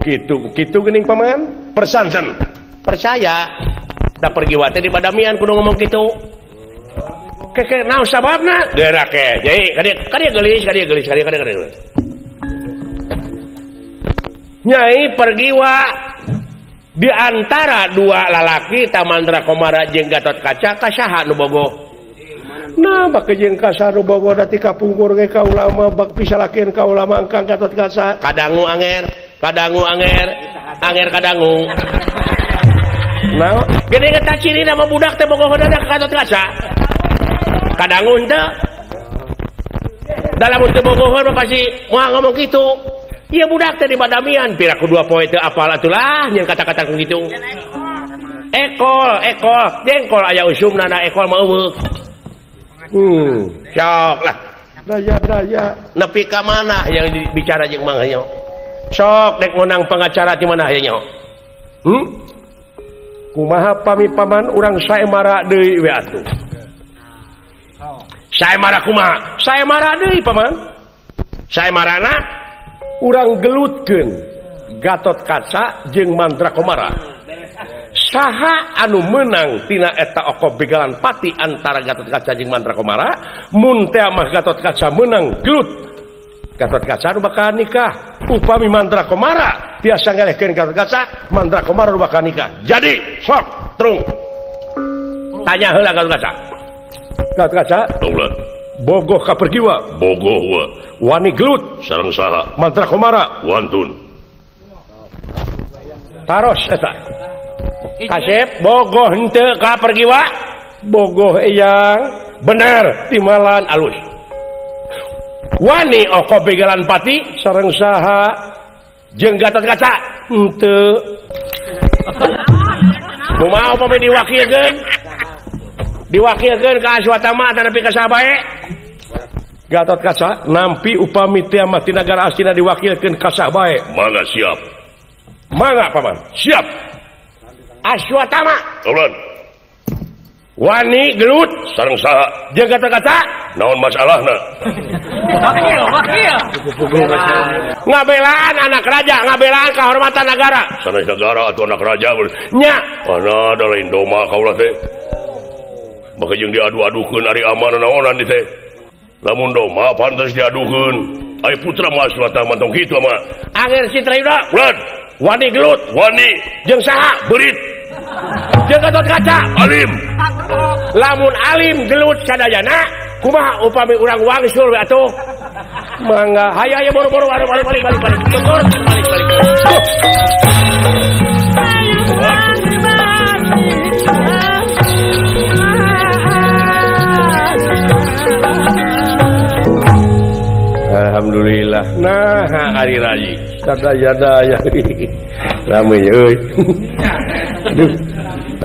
Kitu kitu geuning paman persanten. Percaya. Da Pergiwa teh di badamian kudu ngomong kitu. Keke naon sababna? Geura ke. Nyai ka dieu ka dieu geulis ka dieu geulis ka dieu ka dieu. Nyai Pergiwa di antara dua lalaki Tamandra Komara jeung Gatot Kaca ka saha nu bogoh? Nah, bak jeung ka saha nu bogoh da ti kapungkur ge ka ulama bak pisalakeun ka ulama Kang Gatot Kaca. Kadangu anger, kadangu anger, anger kadangu. Nah, gede eta cirina mah budak teh bogoh ka Gatot Kaca. Kadangu henteu. Dalam teu bogoh mah pasti moal ngomong kitu. Iya budak teh di badamian piraku dua poe teu apal atulah nyeun kata-kata ku kitu. Ekol, ekol, jengkol aya usumna na ekol mah eueuh. Sok lah. Daya-daya nepi ka mana yang bicara jeung Mang Hayo. Sok dek menang pengacara di mana hayo. Kumaha pami paman urang saemara deui we atuh. Saemara kumaha? Saemara deui paman. Saemarana urang gelutkeun Gatot Kaca jeung Mandra Komara. Saha anu menang tina eta oko begalan pati antara Gatot Kaca jeung Mandra Komara? Mun teh mah Gatot Kaca menang gelut. Gatot Kaca nu bakal nikah. Upami Mandra Komara tiasa ngelehkeun Gatot Kaca, Mandra Komara nu bakal nikah. Jadi sok terung. Tanya heula Gatot Kaca. Gatot Kaca, Daulat. Bogoh ka Pergiwa. Bogoh wa. Wani gelut sareng saha? Mandra Komara. Wantun. Taros eta. Kasep bogoh henteu ka Pergiwa? Bogoh eyang. Bener timalan alus. Wani oko begalan pati sareng saha? Jeung Gatot Kaca henteu. Kumaha upami diwakilkeun? Diwakilkeun ka Aswatama tanapi ka saha bae? Gatot Kaca nampi upami teh mah ti nagara Astina diwakilkeun ka saha bae. Mangga siap. Mangga paman. Siap. Aswatama. Kaulan. Wani gelut sareng saha? Jeung Gatot Kaca. Naon masalahna? Wakil, wakil. Ngabelaan anak raja, ngabelaan kehormatan negara. Sanes negara atuh anak raja. Nya. Ana da lain doma kaula teh. Maka jeung diadu-adukeun ari amanah naonan di teh. Lamun doma pantes diadukeun. Ari putra mah Aswatama tong kitu mah. Anger Citrayuda. Ulan. Wani gelut, wani jeung saha? Beurit. Jeung Gatot Kaca. Alim. Lamun alim gelut sadayana, kumaha upami urang wangsul we atuh? Mangga hayu hayu boro-boro balik balik balik balik. Balik balik. Alhamdulillah. Nah, ari rayi. Sadaya-daya. Rame euy. Aduh.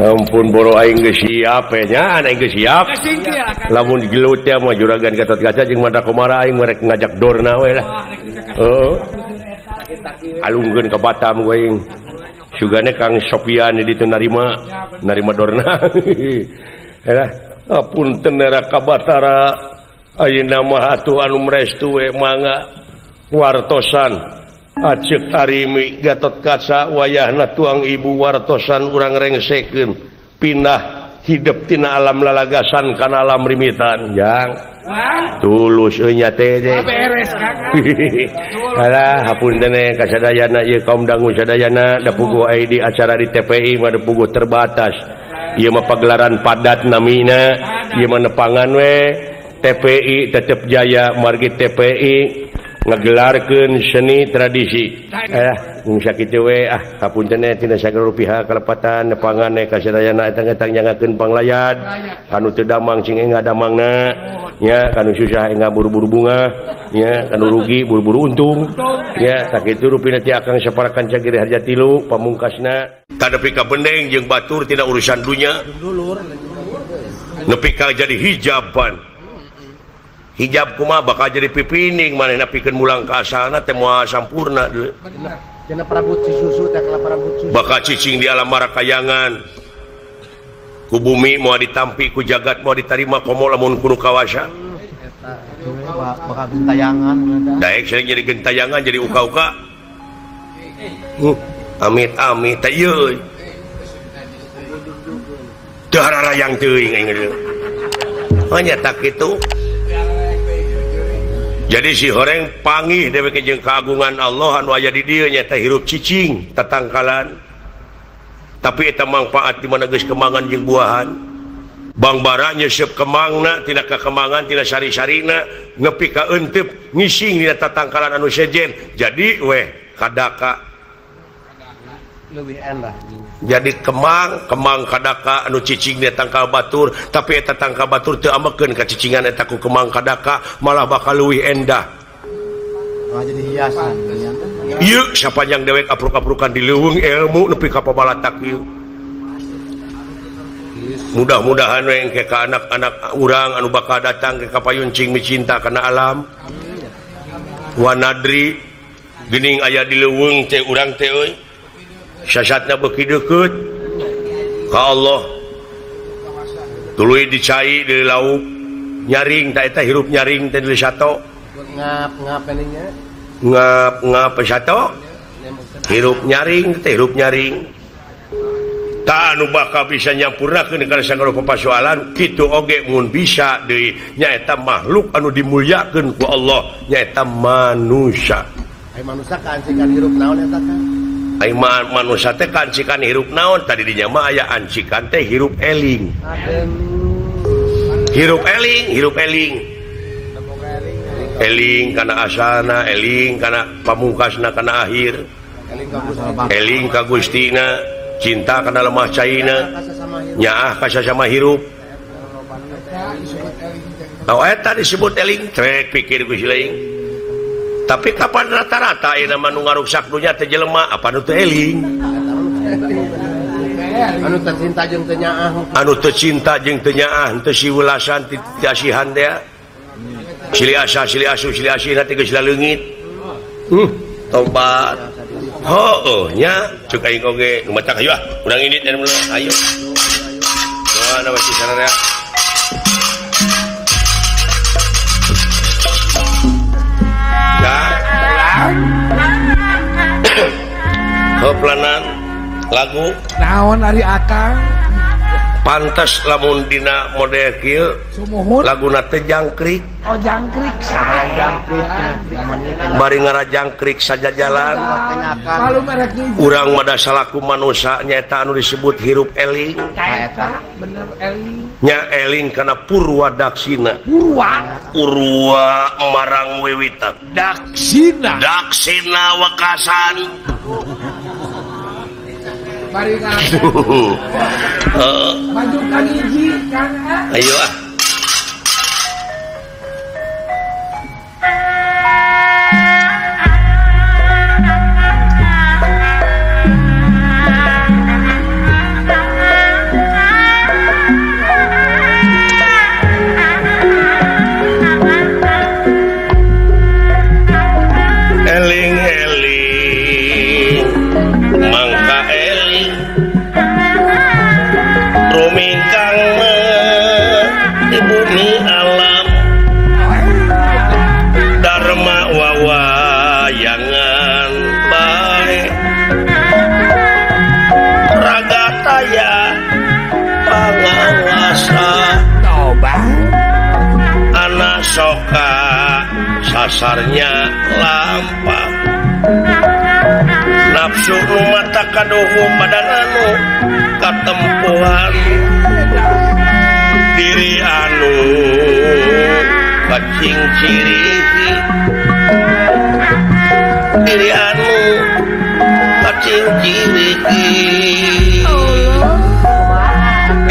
Ampun boro aing geus siap nya, aing geus siap. Lamun gelut teh mah juragan Gatot Kaca jeung Mandra Komara aing merek ngajak dorna we lah. Heuh. Alungkeun ka Batam we aing. Sugane Kang Sopian di ditu narima, narima dorna. Heuh. Apunten era ka Batara. Ayeuna mah atuh anu mrestu we mangga wartosan aceuk arimi Gatot Kaca wayahna tuang ibu wartosan urang rengsekeun pindah hidup tina alam lalagasan kana alam rimitan jang. Tulus euy nya teh teh. Beres Kang. Alah hapunten ka sadayana ieu kaum dangu sadayana da puguh aya di acara di TPI mah da puguh terbatas. Ieu mah pagelaran padat namina, ieu mah nepangan we TPI tetep jaya margi TPI ngegelarkeun seni tradisi. Mung sakitu we ah hapunten tina sagala rupiah kalepatan nepangan ka sadayana eta ngetang nyangakeun panglayad kanu teu damang sing engga damangna nya kanu susah engga buru-buru bunga nya kanu rugi buru-buru untung nya sakitu rupina ti akang saparakan cagiri harja tilu pamungkasna kadepi ka bendeng jeung batur tina urusan dunya nepi ka jadi hijaban hijab kumaha bakal jadi pipining manehna pikeun mulang ka asalna teh moal sampurna deui. Cenah Prabu Cisusu teh Prabu Cisusu. Bakal cicing di alam marakayangan. Ku bumi moal ditampi ku jagat moal ditarima komo lamun kudu kawasa. Eta bakal gentayangan. Daek sering jadi gentayangan jadi uka-uka. Amit-amit teh ieu. Teu hararayang teuing aing geus. Hanya tak kitu. Jadi si horeng pangih dewek jeung keagungan Allah anu aya di dieu nyaeta hirup cicing tatangkalan. Tapi eta mangfaat di mana geus kemangan jeung buahan. Bangbara nyeuseup kemangna tina kakemangan tina sari-sarina nepi ka euteup ngising dina tatangkalan anu sejen. Jadi weh kadaka leuwih endah. Jadi kemang, kemang kadaka anu cicing dina tangkal batur, tapi eta tangkal batur teu amekeun ka cicingan eta ku kemang kadaka malah bakal leuwih endah. Malah jadi hiasan. Ieu sapanjang dewek apruk-aprukan di leuweung ilmu nepi ka pabalatak ieu. Mudah-mudahan we engke ka anak-anak urang anu bakal datang ke kapayun cing micinta kana alam. Wanadri geuning aya di leuweung teh urang teh euy. Sasatna beuki deukeut ka Allah tuluy dicai di lauk nyaring ta eta hirup nyaring teh di sato ngap ngap nya ngap ngap sato hirup nyaring teh hirup nyaring ta anu bakal bisa nyampurnakeun kana sagala pasoalan kitu oge mun bisa deui nyaeta makhluk anu dimulyakeun ku Allah nyaeta manusia. Ai manusia kaancekan hirup naon eta kan? Ai manusia teh kancikan hirup naon tadi dinya mah aya ancikan teh hirup eling. Hirup eling, hirup eling. Eling kana asalna, eling kana pamungkasna kana akhir. Eling ka Gustina, cinta kana lemah caina, nyaah ka sasama hirup. Tau eta disebut eling, trek pikir ku si laing. Tapi kapan rata-rata ayeuna mah nu ngaruksak dunya teh jelema apa nu teu eling? Anu teu cinta jeung teu nyaah. Anu teu cinta jeung teu nyaah, teu siwelasan ti asihan teh. Silih asa, silih asuh, silih asih teh geus laleungit. Tobat. Heueuh nya ceuk aing oge nu matak hayu ah, urang indit dan mulai ayo. Doa na wasi sararea. Hoplanan lagu naon ari akang pantes lamun dina model kieu laguna teh jangkrik. Oh jangkrik saha bari ngarajangkrik sajajalan urang mah da salaku manusia nyaeta anu disebut hirup eling. Eta bener eling nya eling kana purwa daksina purwa purwa marang wiwitan daksina daksina wekasan. Bari maju kan hiji Kang. Ayo ah. Eling-eling mangka eling rumingkang Pasarnya lampa nafsu nu mata kadoho badan anu katempuhan diri anu kacing cirihi diri anu kacing cirihi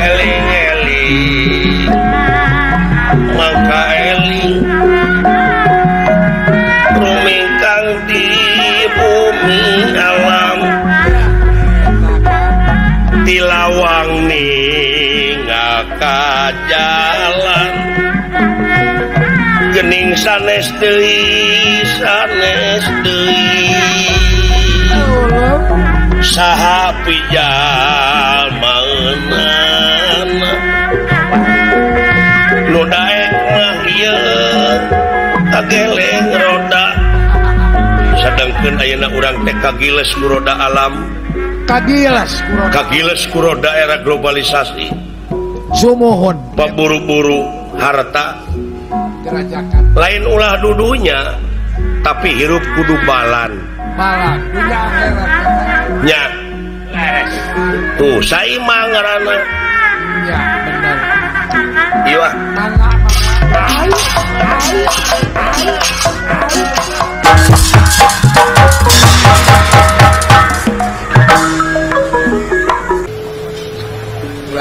eling-eling mangka eling rumingkang di bumi alam tilawang ningaka jalan gening sanes deui sanes deui saha pijal maenana nu daek mah ieu kageleng roda sadangkeun ayeuna urang teh kagiles ku roda alam kagiles ku roda era globalisasi sumuhun paburu-buru harta lain ulah dudunya tapi hirup kudu balan balan dunya akhirat nya tuh saimah ngaranna nya bener ieu ah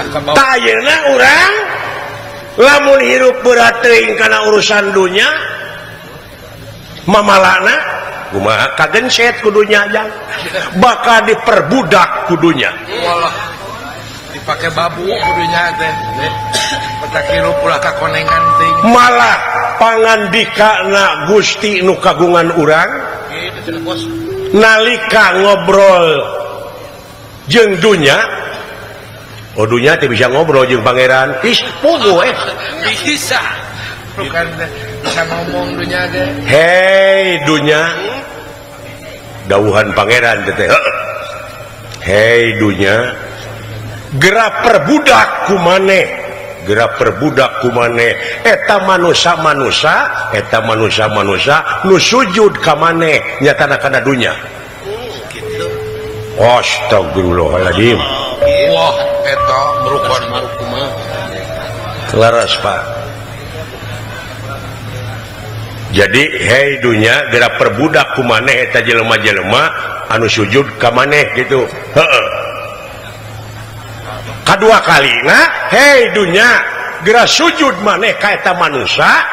tah ayeuna urang lamun hirup berat teuing kana urusan dunya mamalana kumaha kagenset ku dunya jang bakal diperbudak ku dunya walah dipake babu ku dunya teh petak hirup ulah kakonengan teuing malah pangandikana Gusti nu kagungan urang nalika ngobrol jeung dunya. Oh dunya teh bisa ngobrol jeung pangeran. Ih, puguh bisa. Bukan bisa ngomong dunya teh. Hei dunya. Dawuhan pangeran teh. Hei dunya. Geura perbudak ku maneh. Geura perbudak ku maneh. Eta manusa-manusa, eta manusa-manusa nu sujud ka maneh nyatana kana dunya. Gitu. Astagfirullahaladzim. Wah, eta merukon kumaha. Laras Pak. Jadi hei dunya geura perbudak ku maneh eta jelema-jelema anu sujud ka maneh gitu. Heeh. Kadua kalina hei dunya geura sujud maneh ka eta manusa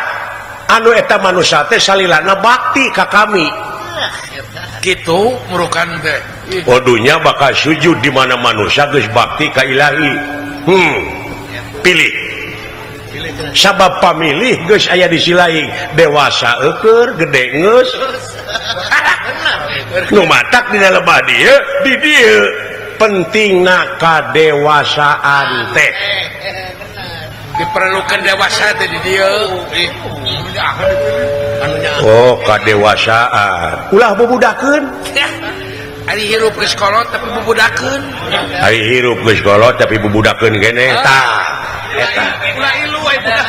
anu eta manusa teh salilana bakti ka kami. Gitu murukan teh. Oh dunya bakal sujud di mana manusia geus bakti ka ilahi. Pilih. Sabab pamilih geus aya di silaing dewasa eueur gede geus. Nu matak dina lebah dieu di dieu pentingna kadewasaan teh. Diperlukan dewasa teh di dieu. Oh kadewasaan ulah bubudakeun. Ari hirup geus kolot tapi bubudakeun. Ari hirup geus kolot tapi bubudakeun keneh tah eta. Ulah ilu we budak.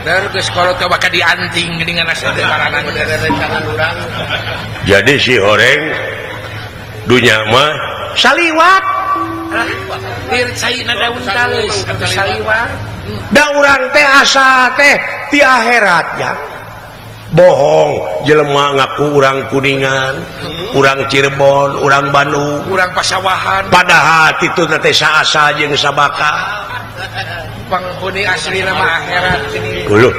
Dar geus kolot teh bakal dianting geuningan asa teh paranan urang. Jadi si horeng dunya mah saliwat. Tir caina daun taleus atuh saliwat. Da urang teh asa teh ti akhirat ya. Bohong jelema ngaku urang Kuningan, urang Cirebon, urang Bandung, urang Pasawahan. Padahal kitu teh saasa jeung sabaka. Penghuni asli nama akhirat ini. Uluh.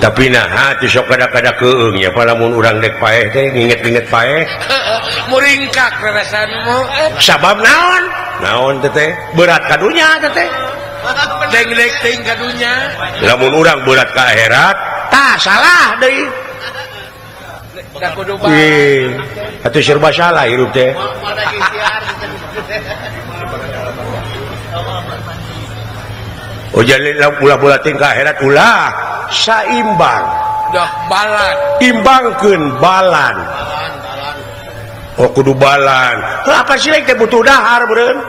Tapi nah hati sok kada-kada keung nya lamun urang dek paeh teh nginget-nginget paeh. Muringkak rarasanmu. Sabab naon? Naon teh teh? Berat ka dunya teh teh. Deng-deng teuing ka dunya. Lamun urang berat ka akhirat, tah salah deui. Atuh serba salah hirup teh. Oh jadi ulah-ulah tingkah akhirat ulah saimbang. Dah balan. Imbangkeun balan. Oh kudu balan. Apa sih teh butuh dahar beureun?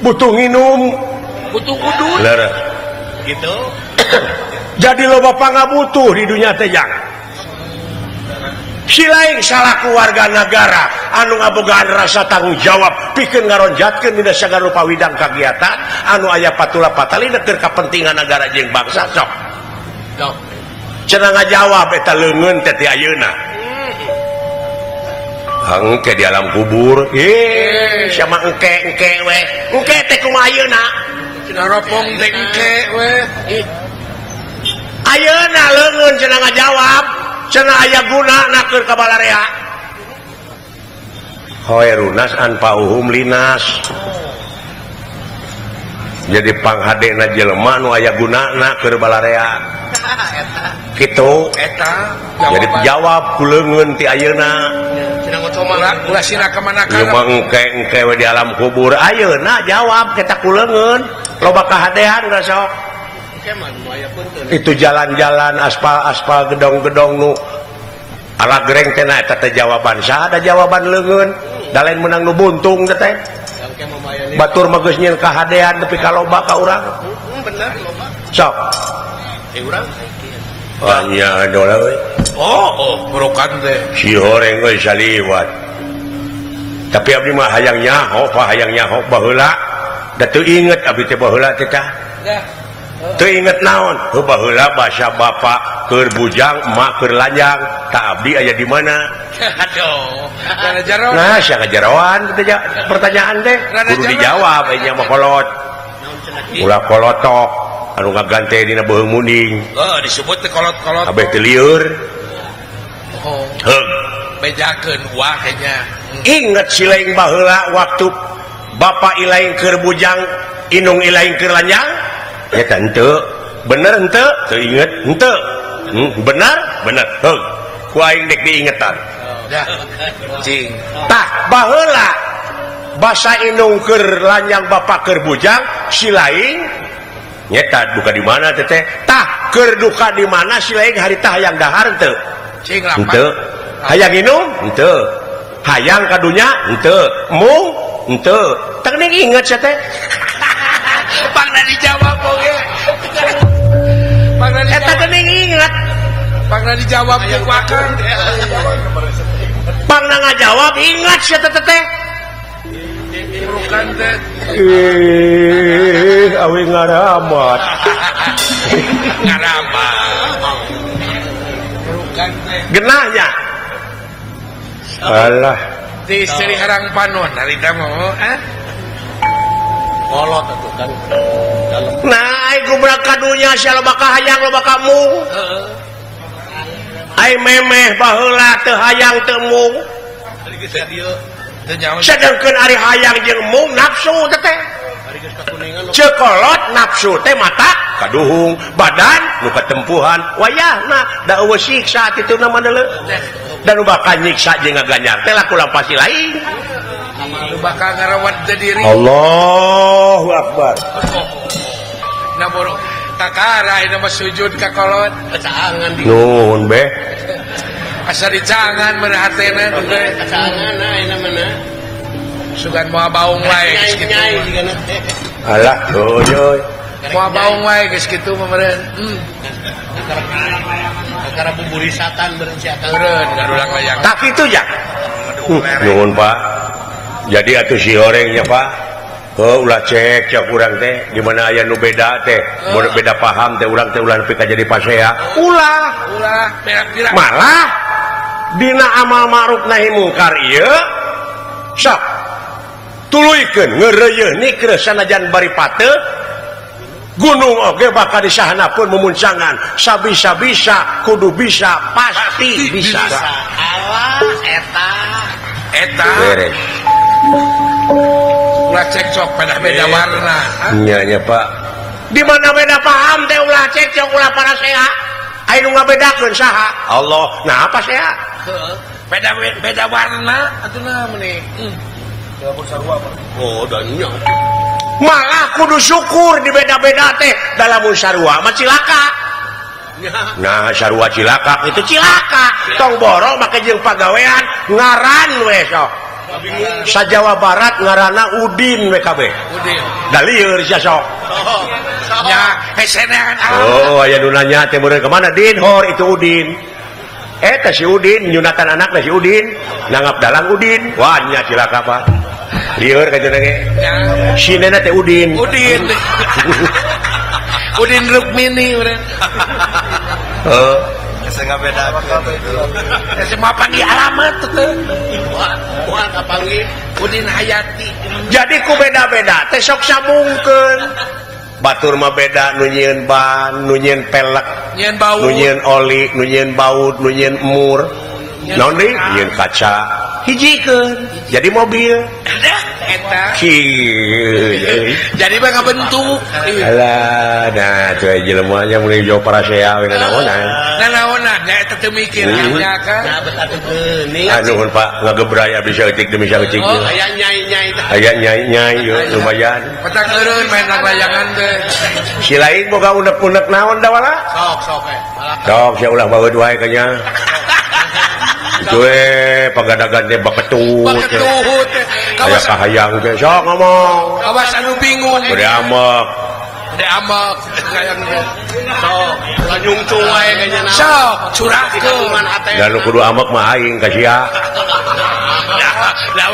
Butuh nginum, butuh udut. Leres. Gitu. Jadi loba pangabutuh di dunia teh jang. Si lain salaku warga negara anu ngabogaan rasa tanggung jawab pikeun ngaronjatkeun dina sagala rupa widang kagiatan anu aya patula patali keur kapentingan negara jeung bangsa sok. Cenah ngajawab eta leungeun teh ti ayeuna. Engke di alam kubur, siapa engke engke we, engke teh kumaha ayeuna? Cenah ropong teh engke we. Ayeuna leungeun cenah ngajawab, cenah aya guna na keur ka balarea. Khairunas anfa'uhum linas. Jadi panghadena jelema nu aya gunana keur balarea. Kitu eta jadi jawab ku leungeun ti ayeuna. Ulah sira ka mana ka engke engke we di alam kubur ayeuna jawab kita ku leungeun loba kahadean geus sok. Itu jalan-jalan aspal-aspal gedong-gedong nu ala gereng teh na eta teh jawaban saha da jawaban leungeun da lain meunang nu buntung teh. Batur mah geus nyieun kahadean nepi ka loba ka urang. Bener loba. Sok. Urang hanya dola we. Oh, burukan teh. Si horeng euy saliwat. Tapi abdi mah hayang nyaho, Pak, hayang nyaho baheula. Da teu inget abdi teh baheula teh tah. Teu inget naon? Heuh baheula basa bapak keur bujang, emak keur lanjang. Tah abdi aya di mana? Aduh, rada jero. Nah, sia kajeroan teh pertanyaan teh. Kudu dijawab aya mah kolot. Ulah kolotok anu ngagante dina beuheung munding. Heuh, disebut teh kolot-kolot. Kabeh teu lieur. Oh. Heug. Bejakeun wah kayaknya. Inget si lain baheula waktu bapak ilaing keur bujang, indung ilaing keur lanjang? Ya teh henteu. Bener henteu? Teu inget henteu. Bener? Bener. Heug. Ku aing dek diingetan. Dah. Cing. Tah baheula basa indung keur lanjang bapak keur bujang, si lain nyeta duka di mana teteh? Tah keur duka di mana si lain harita hayang dahar henteu? Cing lapan. Henteu. Hayang inum? Henteu. Hayang ka dunya? Henteu. Mung? Henteu. Tah geuning inget sia teh. Pangna dijawab oge. Pangna eta geuning inget. Pangna dijawab ku akang. Pangna ngajawab inget sia teh teh. Burukan teh. Awi ngaramat. Ngaramat. Burukan teh. Genahnya. Alah. Di Seri Harang Panon harita mah ah. Kolot atuh kan. Nah, ai gubrak ka dunya sia loba kahayang loba kamu. Heeh. Ai memeh baheula teu hayang teu mung. Sedengkeun ari hayang jeung mung nafsu teh teh. Cekolot nafsu teh mata kaduhung, badan nu katempuhan, wayahna da eueuh siksa tituna mah deuleu. Da nu bakal nyiksa jeung ngaganjar teh laku lampah si lain. Nu bakal ngarawat teh diri. Allahu akbar. Nah boro kakara ieu mah sujud ka kolot. Kacangan di. Nuhun beh. Asa dicangan mana hatena teh. Kacangan ayeuna mana. Sugan moal baung wae geus kitu. Alah, doyoy. Moal baung wae geus kitu mah meureun. Kakara buburisatan meureun si akang. Meureun ngadulang layang. Tak kitu ya. Nuhun Pak. Jadi atuh si horengnya Pak. Oh, ulah cek cek urang teh di mana aya nu beda teh, mun beda paham teh urang teh ulah nepi ka jadi pasea. Ulah, ulah pira-pira. Malah dina amal ma'ruf nahi mungkar ieu sok tuluykeun ngeureuyeun nikreuh sanajan bari pateuh gunung oge bakal disahana pun memuncangan sabisa-bisa kudu bisa pasti bisa. Alah eta eta beres. Ulah cekcok pada beda warna. Nya nya Pak. Di mana beda paham teh ulah cekcok ulah para seha. Aya nu ngabedakeun saha? Allah. Nah apa seha? Beda beda warna atuh na meuni. Oh, dan nya. Malah kudu syukur di beda-beda teh dalam sarua mah cilaka. Nah, sarua cilaka itu cilaka. Tong boro make jeung pagawean ngaran we sok. Sa Jawa Barat ngaranna Udin WKB. Udin. Da lieur sia sok. Ya, hesenean alamat. Oh, aya nu nanya teh meureun ka mana Din? Hor itu Udin. Eta si Udin nyunatan anakna si Udin, nanggap dalang Udin. Wah, nya cilaka Pak. Lieur ka cenah ge. Sinena teh Udin. Udin. Udin Rukmini urang. Heeh. Geus ngabedakeun. Geus mah panggil alamat teh. Wah, kapanggih Udin Hayati. Jadi ku beda-beda teh sok sambungkeun. Batur mah beda nu nyieun ban, nu nyieun pelek, nyieun baut, nu nyieun oli, nu nyieun baut, nu nyieun emur. Naon deui? Nyieun kaca. Hijikeun jadi mobil. Eta. Kieu. Jadi mah ngabentuk. Alah, nah cuy jelema nya mun jauh parasea we nanaonan. Nanaonan nya eta teu mikir nya kan. Nah, betah teu geuning. Ah nuhun Pak, ngagebray abdi saeutik demi saeutik. Oh, aya nyai-nyai teh. Aya nyai-nyai yeuh lumayan. Petang eureun main layangan teh. Si lain boga unek-unek naon da wala? Sok sok we. Sok sia ulah baeud wae ka nya. Itu pagadagan teh baketut. Baketut. Aya kahayang teh sok ngomong. Kawas anu bingung. Bade amek. Bade amek hayang teh. Sok, ulah nyungcung wae ka nya. Sok, curahkeun. Da nu kudu amek mah aing ka sia.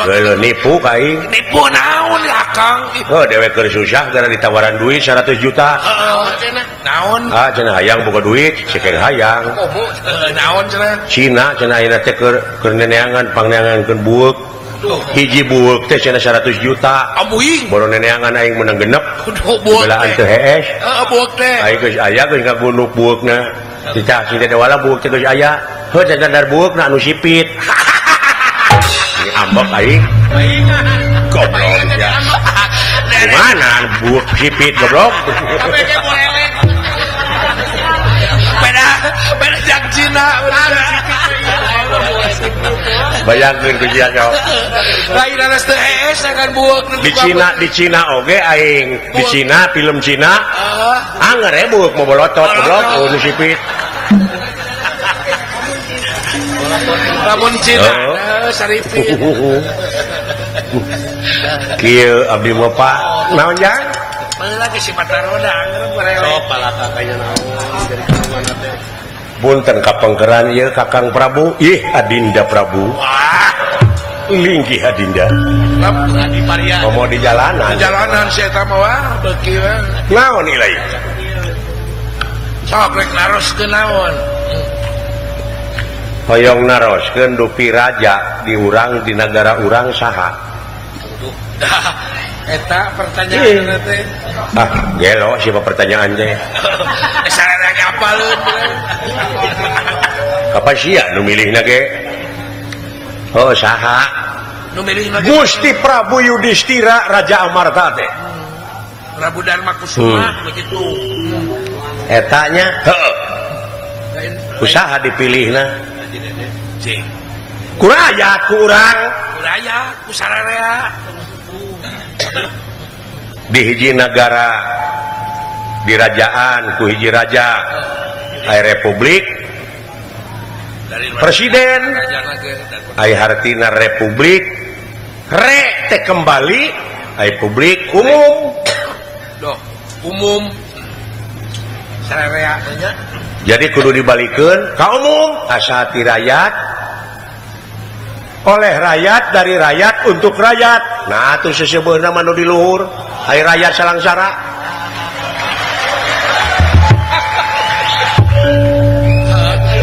Geuleuh nipu ka aing. Nipu naon Akang? Heuh dewek keur susah gara ditawaran duit 100 juta. Heeh, cenah. Naon? Ah cenah hayang boga duit, sikeng hayang. Naon cenah? Cina cenah ayeuna teh keur neneangan pangneangankeun bueuk. Hiji bueuk teh cenah 100 juta. Amuing. Bono neneangan aing meunang genep. Bueuk belaan teu hees. Heeh bueuk teh. Aing geus aya geus ngagunduk bueukna. Cicah si teh wala bueuk teh geus aya. Heuh cenah dar bueukna anu sipit. Ambek aing. Goblok ya. Gimana bueuk sipit goblok? Beda beda jak Cina. Bayangkeun ku sia sok. Lain anas teu hees akan bueuk di Cina oge aing. Di Cina film Cina. Anger we bueuk mobolotot goblok nu sipit. Lamun Cina saripit. Kieu abdi mah Pak. Naon jang? Baheula ge si Pataroda anger barele. Sok palaka kaya naon jadi ka mana teh. Punten kapengkeran ieu Kakang Prabu. Ih Adinda Prabu. Wah. Linggih Adinda. Adi Paria. Komo di jalanan. Di jalanan si eta mah wah beuki we. Naon ieu? Sok rek naroskeun naon? Hoyong naroskeun dupi raja di urang di nagara urang saha? Eta pertanyaan teh. Ah, gelo siapa pertanyaan teh? Sarana apaleun. Kapan sia nu milihna ge? Oh, saha? Nu milihna Gusti Prabu Yudhistira Raja Amarta teh. Prabu Dharma Kusuma begitu. Eta nya heuh. Usaha dipilihna. Kuraya kurang kuraya kusararea di hiji negara dirajaan ku hiji raja aya republik presiden aya hartina republik re teh kembali aya publik umum doh umum sararea nya. Jadi kudu dibalikeun ka umum asa hati rakyat oleh rakyat dari rakyat untuk rakyat. Nah atuh seseubeurna mah nu di luhur ai rakyat salangsara.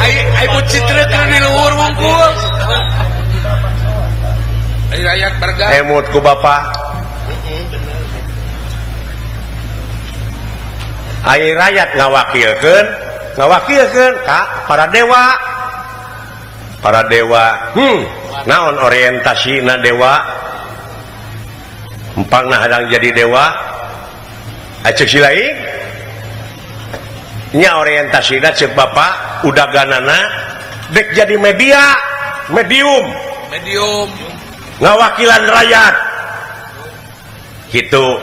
Ai ai citra keur di luhur wungkul. Ai rakyat berga. Emut ku bapak. Ai rakyat ngawakilkeun ngawakilkeun ka para dewa. Para dewa naon orientasina dewa empangna hadang jadi dewa acek si lain nya orientasina cek bapak udaganana dek jadi media medium medium ngawakilan rakyat gitu.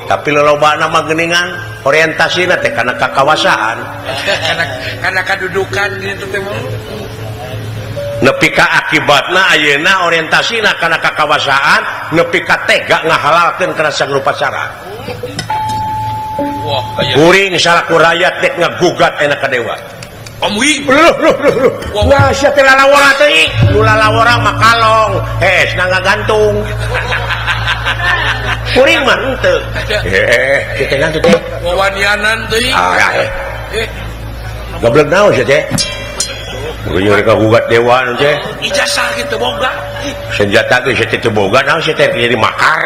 Tapi lolobana mah geuningan orientasina teh kana kakawasaan kana kadudukan gitu teh nepi ka akibatna ayeuna orientasina kana kakawasaan nepi ka tega ngahalalkeun kana sangrupa cara. Kuring salaku rakyat dek ngagugat enak ka dewa. Om Wing. Loh. Wah, sia teh lalawora teh. Nu lalawora mah kalong, hees na ngagantung. Kuring mah henteu. Teh nanti teh. Wawanianan teuing. Ah, Goblok naon sia teh? Kuring rek gugat dewa nu teh. Ijazah kitu boga. Senjata ge sia teh teu boga naon sia teh jadi makar.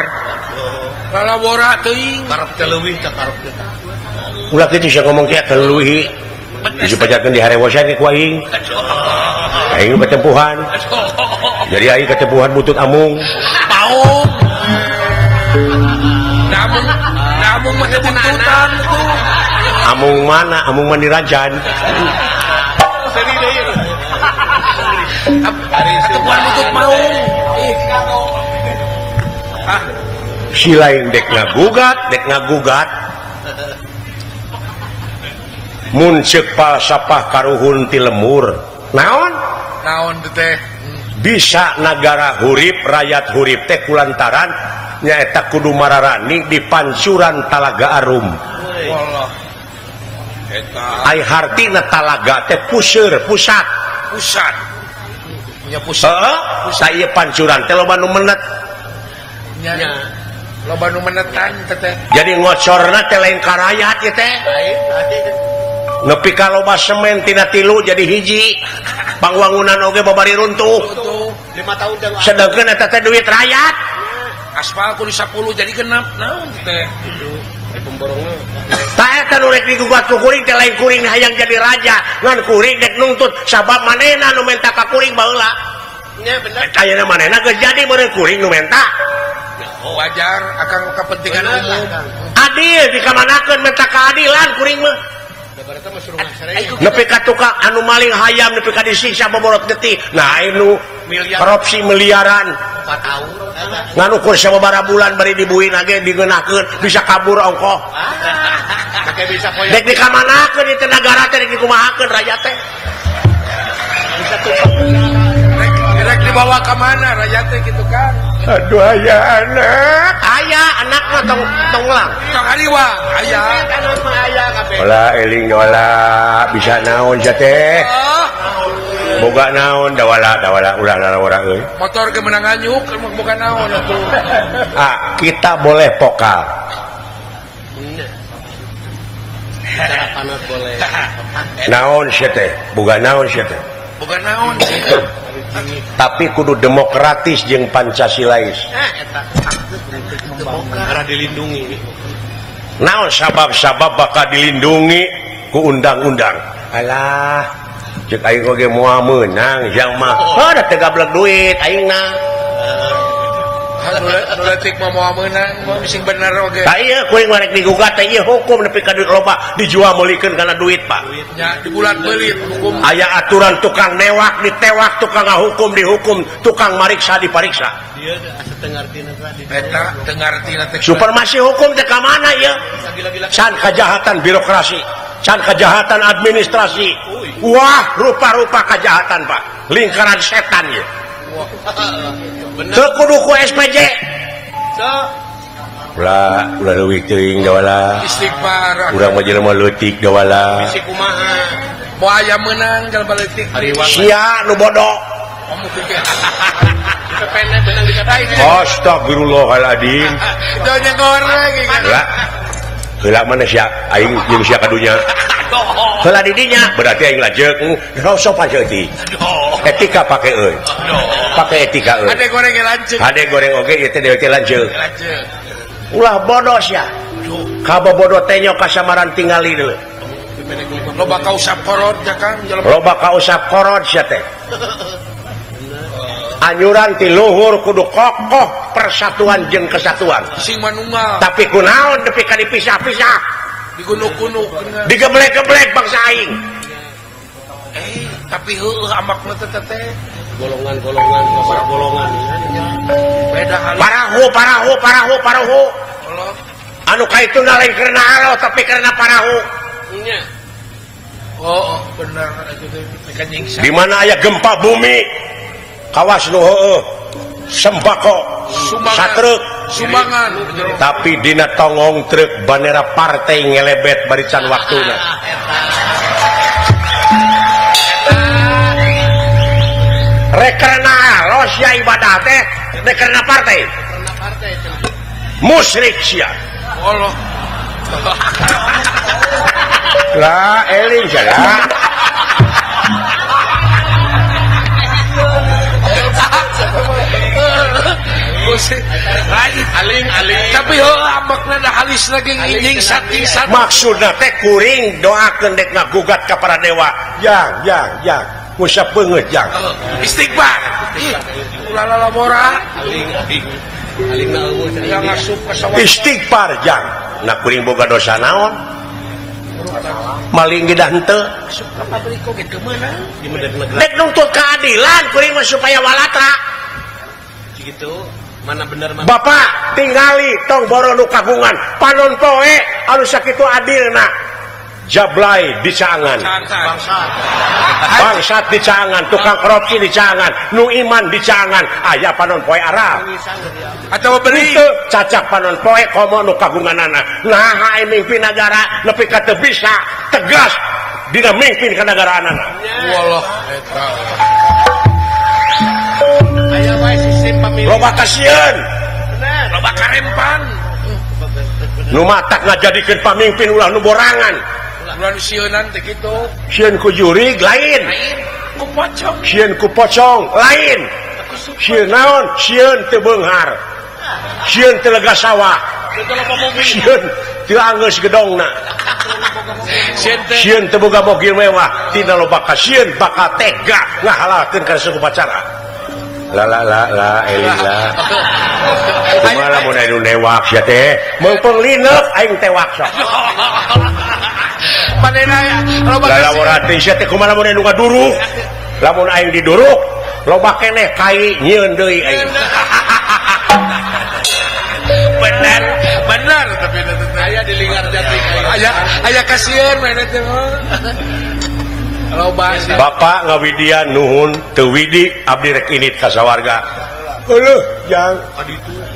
Lalawora teuing. Karep teh leuwih teh karep teh. Ulah kitu sia ngomong teh kaleuwih. Dipajarkeun di harewosan ke ku aing. Aing ketempuhan. Jadi aing ketempuhan butut amung. Paung. Namung mah buntutan tuh. Amung mana? Amung mandirajan. Ketempuhan butut maung. Si lain dek ngagugat, Mun ceuk falsafah karuhun ti lemur. Naon? Naon teh? Bisa nagara hurip, rakyat hurip teh kulantaran nyaeta kudu mararani di pancuran Talaga Arum. Wallah. Eta. Ai hartina talaga teh puseur, pusat. Pusat. Nya pusat. Heeh, saeu pancuran teh loba nu menet. Nya. Loba nu menetan teh. Jadi ngocorna teh lain ka rakyat ieu teh. Lain. Nepi ka loba semen tina tilu jadi hiji. Pangwangunan oge babari runtuh. 5 tahun sedangkan eta teh duit rakyat. Aspal kudu 10 jadi genap naon teh. Pemborongna. Tah eta nu rek digugat ku kuring teh lain kuring hayang jadi raja, ngan kuring dek nuntut sabab manehna nu menta ka kuring baheula. Nya bener. Ayeuna manehna geus jadi meureun kuring nu menta. Oh, wajar akang kepentingan umum. Adil dikamanakeun menta keadilan kuring mah. Nepi ka tukang anu maling hayam nepi ka disiksa boborot getih. Nah anu korupsi miliaran. Ngan ukur sababaraha bulan bari dibuin age digeunahkeun bisa kabur ongkoh. Dek dikamanakeun ieu teh nagara teh dek dikumahakeun rakyat teh. Bisa tukang. Rek dibawa ka mana rakyat teh kitu kan. Aduh aya anak. Aya anak mah tong tonglang. Tong hariwa aya. Anak mah aya kabeh. Olah eling dawala bisa naon sia teh. Boga naon dawala dawala ulah lalawara euy. Motor ge meunang nganyuk boga naon atuh. Ah, kita boleh pokal. Cara panot boleh. Naon sia teh? Boga naon sia teh? Boga naon. Tapi kudu demokratis jeung Pancasilais. Arah dilindungi. Naon sabab-sabab bakal dilindungi ku undang-undang. Alah, cek aing oge moal meunang jang mah. Heuh da teu gablek duit aing na. Nu leutik mah moal meunang, sing bener oge. Tah ieu kuring mah rek digugat teh ieu hukum nepi ka duit loba dijual meulikeun kana duit, Pak. Nya dibulat beulit hukum. Aya aturan tukang newak ditewak, tukang ngahukum dihukum, tukang mariksa dipariksa. Ieu asa teu ngartina teh. Eta teu ngartina teh. Supremasi hukum teh ka mana ieu? Can kejahatan birokrasi, can kejahatan administrasi. Wah, rupa-rupa kejahatan, Pak. Lingkaran setan ieu. Teu kudu ku SPJ. Ulah, ulah leuwih teuing dawala. Istighfar. Urang mah jelema leutik dawala. Bisi kumaha? Moal aya meunang jelema leutik. Sia nu bodoh. Astagfirullahaladzim. Donya goreng Heula. Heula mana sia aing jeung sia kadunya. Heula di dinya berarti aing lajeuk. Sopan seutik. Etika pake euy. Pake etika euy. Ade goreng ge lanceuk. Ade goreng oge ieu teh dewe teh lanceuk. Ulah bodoh sia. Kabobodo teh nyo kasamaran tingali deui. Loba kausap korot ya Kang. Loba kausap korot sia teh. Anyuran ti luhur kudu kokoh persatuan jeung kesatuan. Sing manunggal. Tapi kunaon nepi ka dipisah-pisah. Digunuk-gunuk. Digeblek-geblek bangsa aing. Tapi heueuh amakna teh teh golongan-golongan, para golongan. Beda hal. Parahu, parahu, parahu, parahu. Anu kaituna lain karena Allah tapi karena parahu. Nya. Oh, bener itu teh nyiksa. Di mana aya gempa bumi? Kawas nu heueuh, sembako, satruk, Sumbangan. Tapi dina tongong truk bandera partai ngelebet barisan waktuna. Rekrena alos ya ibadah teh rekrena partai. Musyrik sia. Allah. Lah eling sia. Aling-aling. Tapi heuh ambekna da halis lagi nyingsat-nyingsat. Maksudna teh kuring doakeun dek ngagugat ka para dewa. Yang yang yang ngusap beungeut yang. Istighfar. Ulah lalabora. Aling-aling. Aling na eueuh yang asup ka sawah. Istighfar jang. Nah kuring boga dosa naon? Maling ge dah henteu. Asup ka pabrik oge teu meunang. Dek nuntut keadilan kuring mah supaya walatra. Gitu. Mana bener mana. Bapak tingali tong boro nu kagungan panon poe anu sakitu adilna jablay dicaangan bangsat dicaangan tukang korupsi dicaangan nu iman dicaangan aya panon poe Arab atau beli cacak panon poe komo nu kagunganana nah ai mimpin nagara nepi ka teu bisa tegas dina mimpin ka nagaraanana. Wallah eta aya wae sistem pemilu loba kasieun loba karempan nu matak ngajadikeun pamimpin ulah nu borangan ulah nu sieunan teh kitu sieun ku jurig lain ku pocong sieun ku pocong lain sieun naon sieun teu beunghar sieun teu lega sawah sieun teu anggeus gedongna sieun teu boga mobil mewah tina loba kasieun bakal tega ngahalalkeun kana upacara. La la la la eling la. Kumaha lamun aya nu newak sia teh? Meungpeung lineuk aing tewak sok. Manehna loba lalawara teh sia teh kumaha lamun aya nu ngaduruk? Lamun aing diduruk, loba keneh kai nyieun deui aing. Bener, bener tapi aya di Linggar Jati. Aya aya kasieun manehna teh. Bapak ngawidian nuhun teu widi abdi rek init ka sawarga. Euleuh jang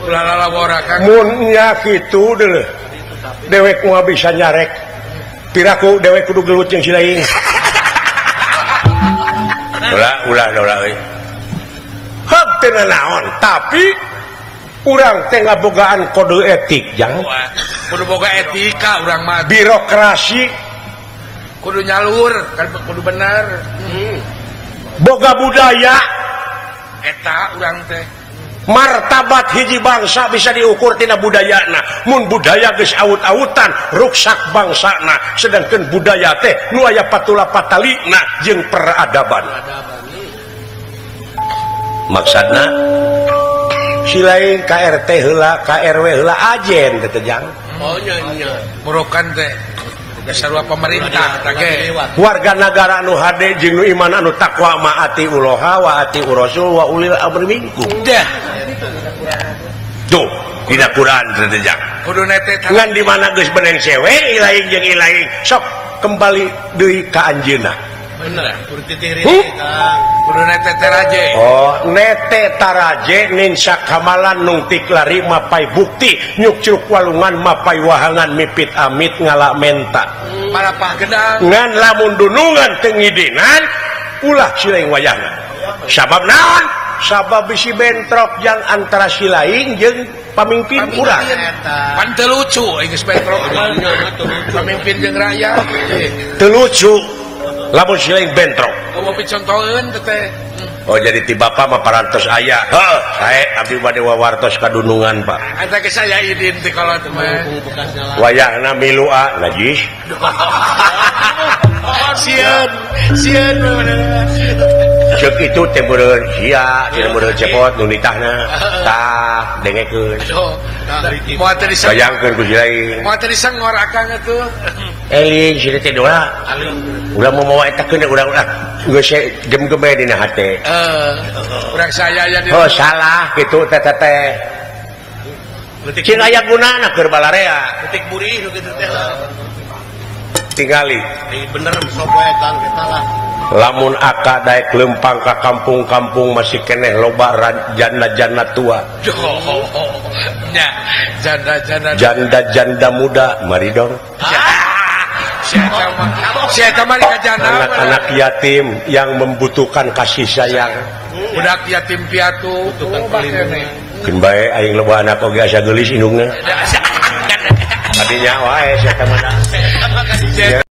ulah lalawora Kang. Mun nya kitu deuleuh. Dewek moal bisa nyarek. Piraku dewek kudu gelut jeung si lain. Ulah ulah ulah euy. Heug teu naon, tapi urang teh ngabogaan kode etik jang. Kudu boga etika urang mah. Birokrasi kudu nyalur kan kudu bener. Boga budaya eta urang teh martabat hiji bangsa bisa diukur tina budayana. Mun budaya geus awut-awutan ruksak bangsana, sedangkan budaya teh nu aya patula patalina jeung peradaban. Maksudna si lain KRT heula KRW heula ajen teh jang. Oh nya nya burokan teh sarua pemerintah tage warga negara anu hade jeung nu iman anu takwa maati uloha wa ati urasul wa ulil amri minkum. Dah. Tuh dina Quran teh jang. Kudu nete ngan di mana geus beneng sewe ilaing jeung ilaing sok kembali deui ka anjeunna. Bener, kudu titih Kang. Kudu nete taraje. Oh, nete taraje ninsa kamalan nungtik lari mapai bukti nyukcruk walungan mapai wahangan mipit amit ngala menta. Parapah gedang. Ngan lamun dunungan teu ngidinan ulah silaing wayahna. Sabab naon? Sabab bisi bentrok yang antara silaing jeung pamimpin urang. Pan teu lucu geus bentrok. Pamimpin jeung rakyat. Teu lucu. Lamun silaing bentrok. Oh, picontoeun teh. Oh, jadi ti bapak mah parantos aya. Heuh, sae abdi bade wawartos kadunungan, Pak. Eta ge saya idin ti kolot mah. Wayahna milu a najis. Sieun, sieun Ceuk itu teh meureun sia, teh meureun cepot nu nitahna. Tah, dengekeun. Moal teh disengor. Bayangkeun ku silaing. Moal teh disengor akang atuh. Eling si teh doa. Urang mau mawa eta keun urang ah geus gemgeme dina hate. Urang saya aya di. Oh, salah kitu teh teh. Cing aya gunana keur balarea. Detik burih nu kitu teh. Tingali. Bener sok we Kang eta lah. Lamun aka daek lempang ka kampung-kampung masih keneh loba janda-janda tua. Janda-janda muda mari dong. Anak-anak yatim yang membutuhkan kasih sayang. Budak yatim piatu. Keun bae aing loba anak oge asa geulis indungna. Tadinya wae sia mah.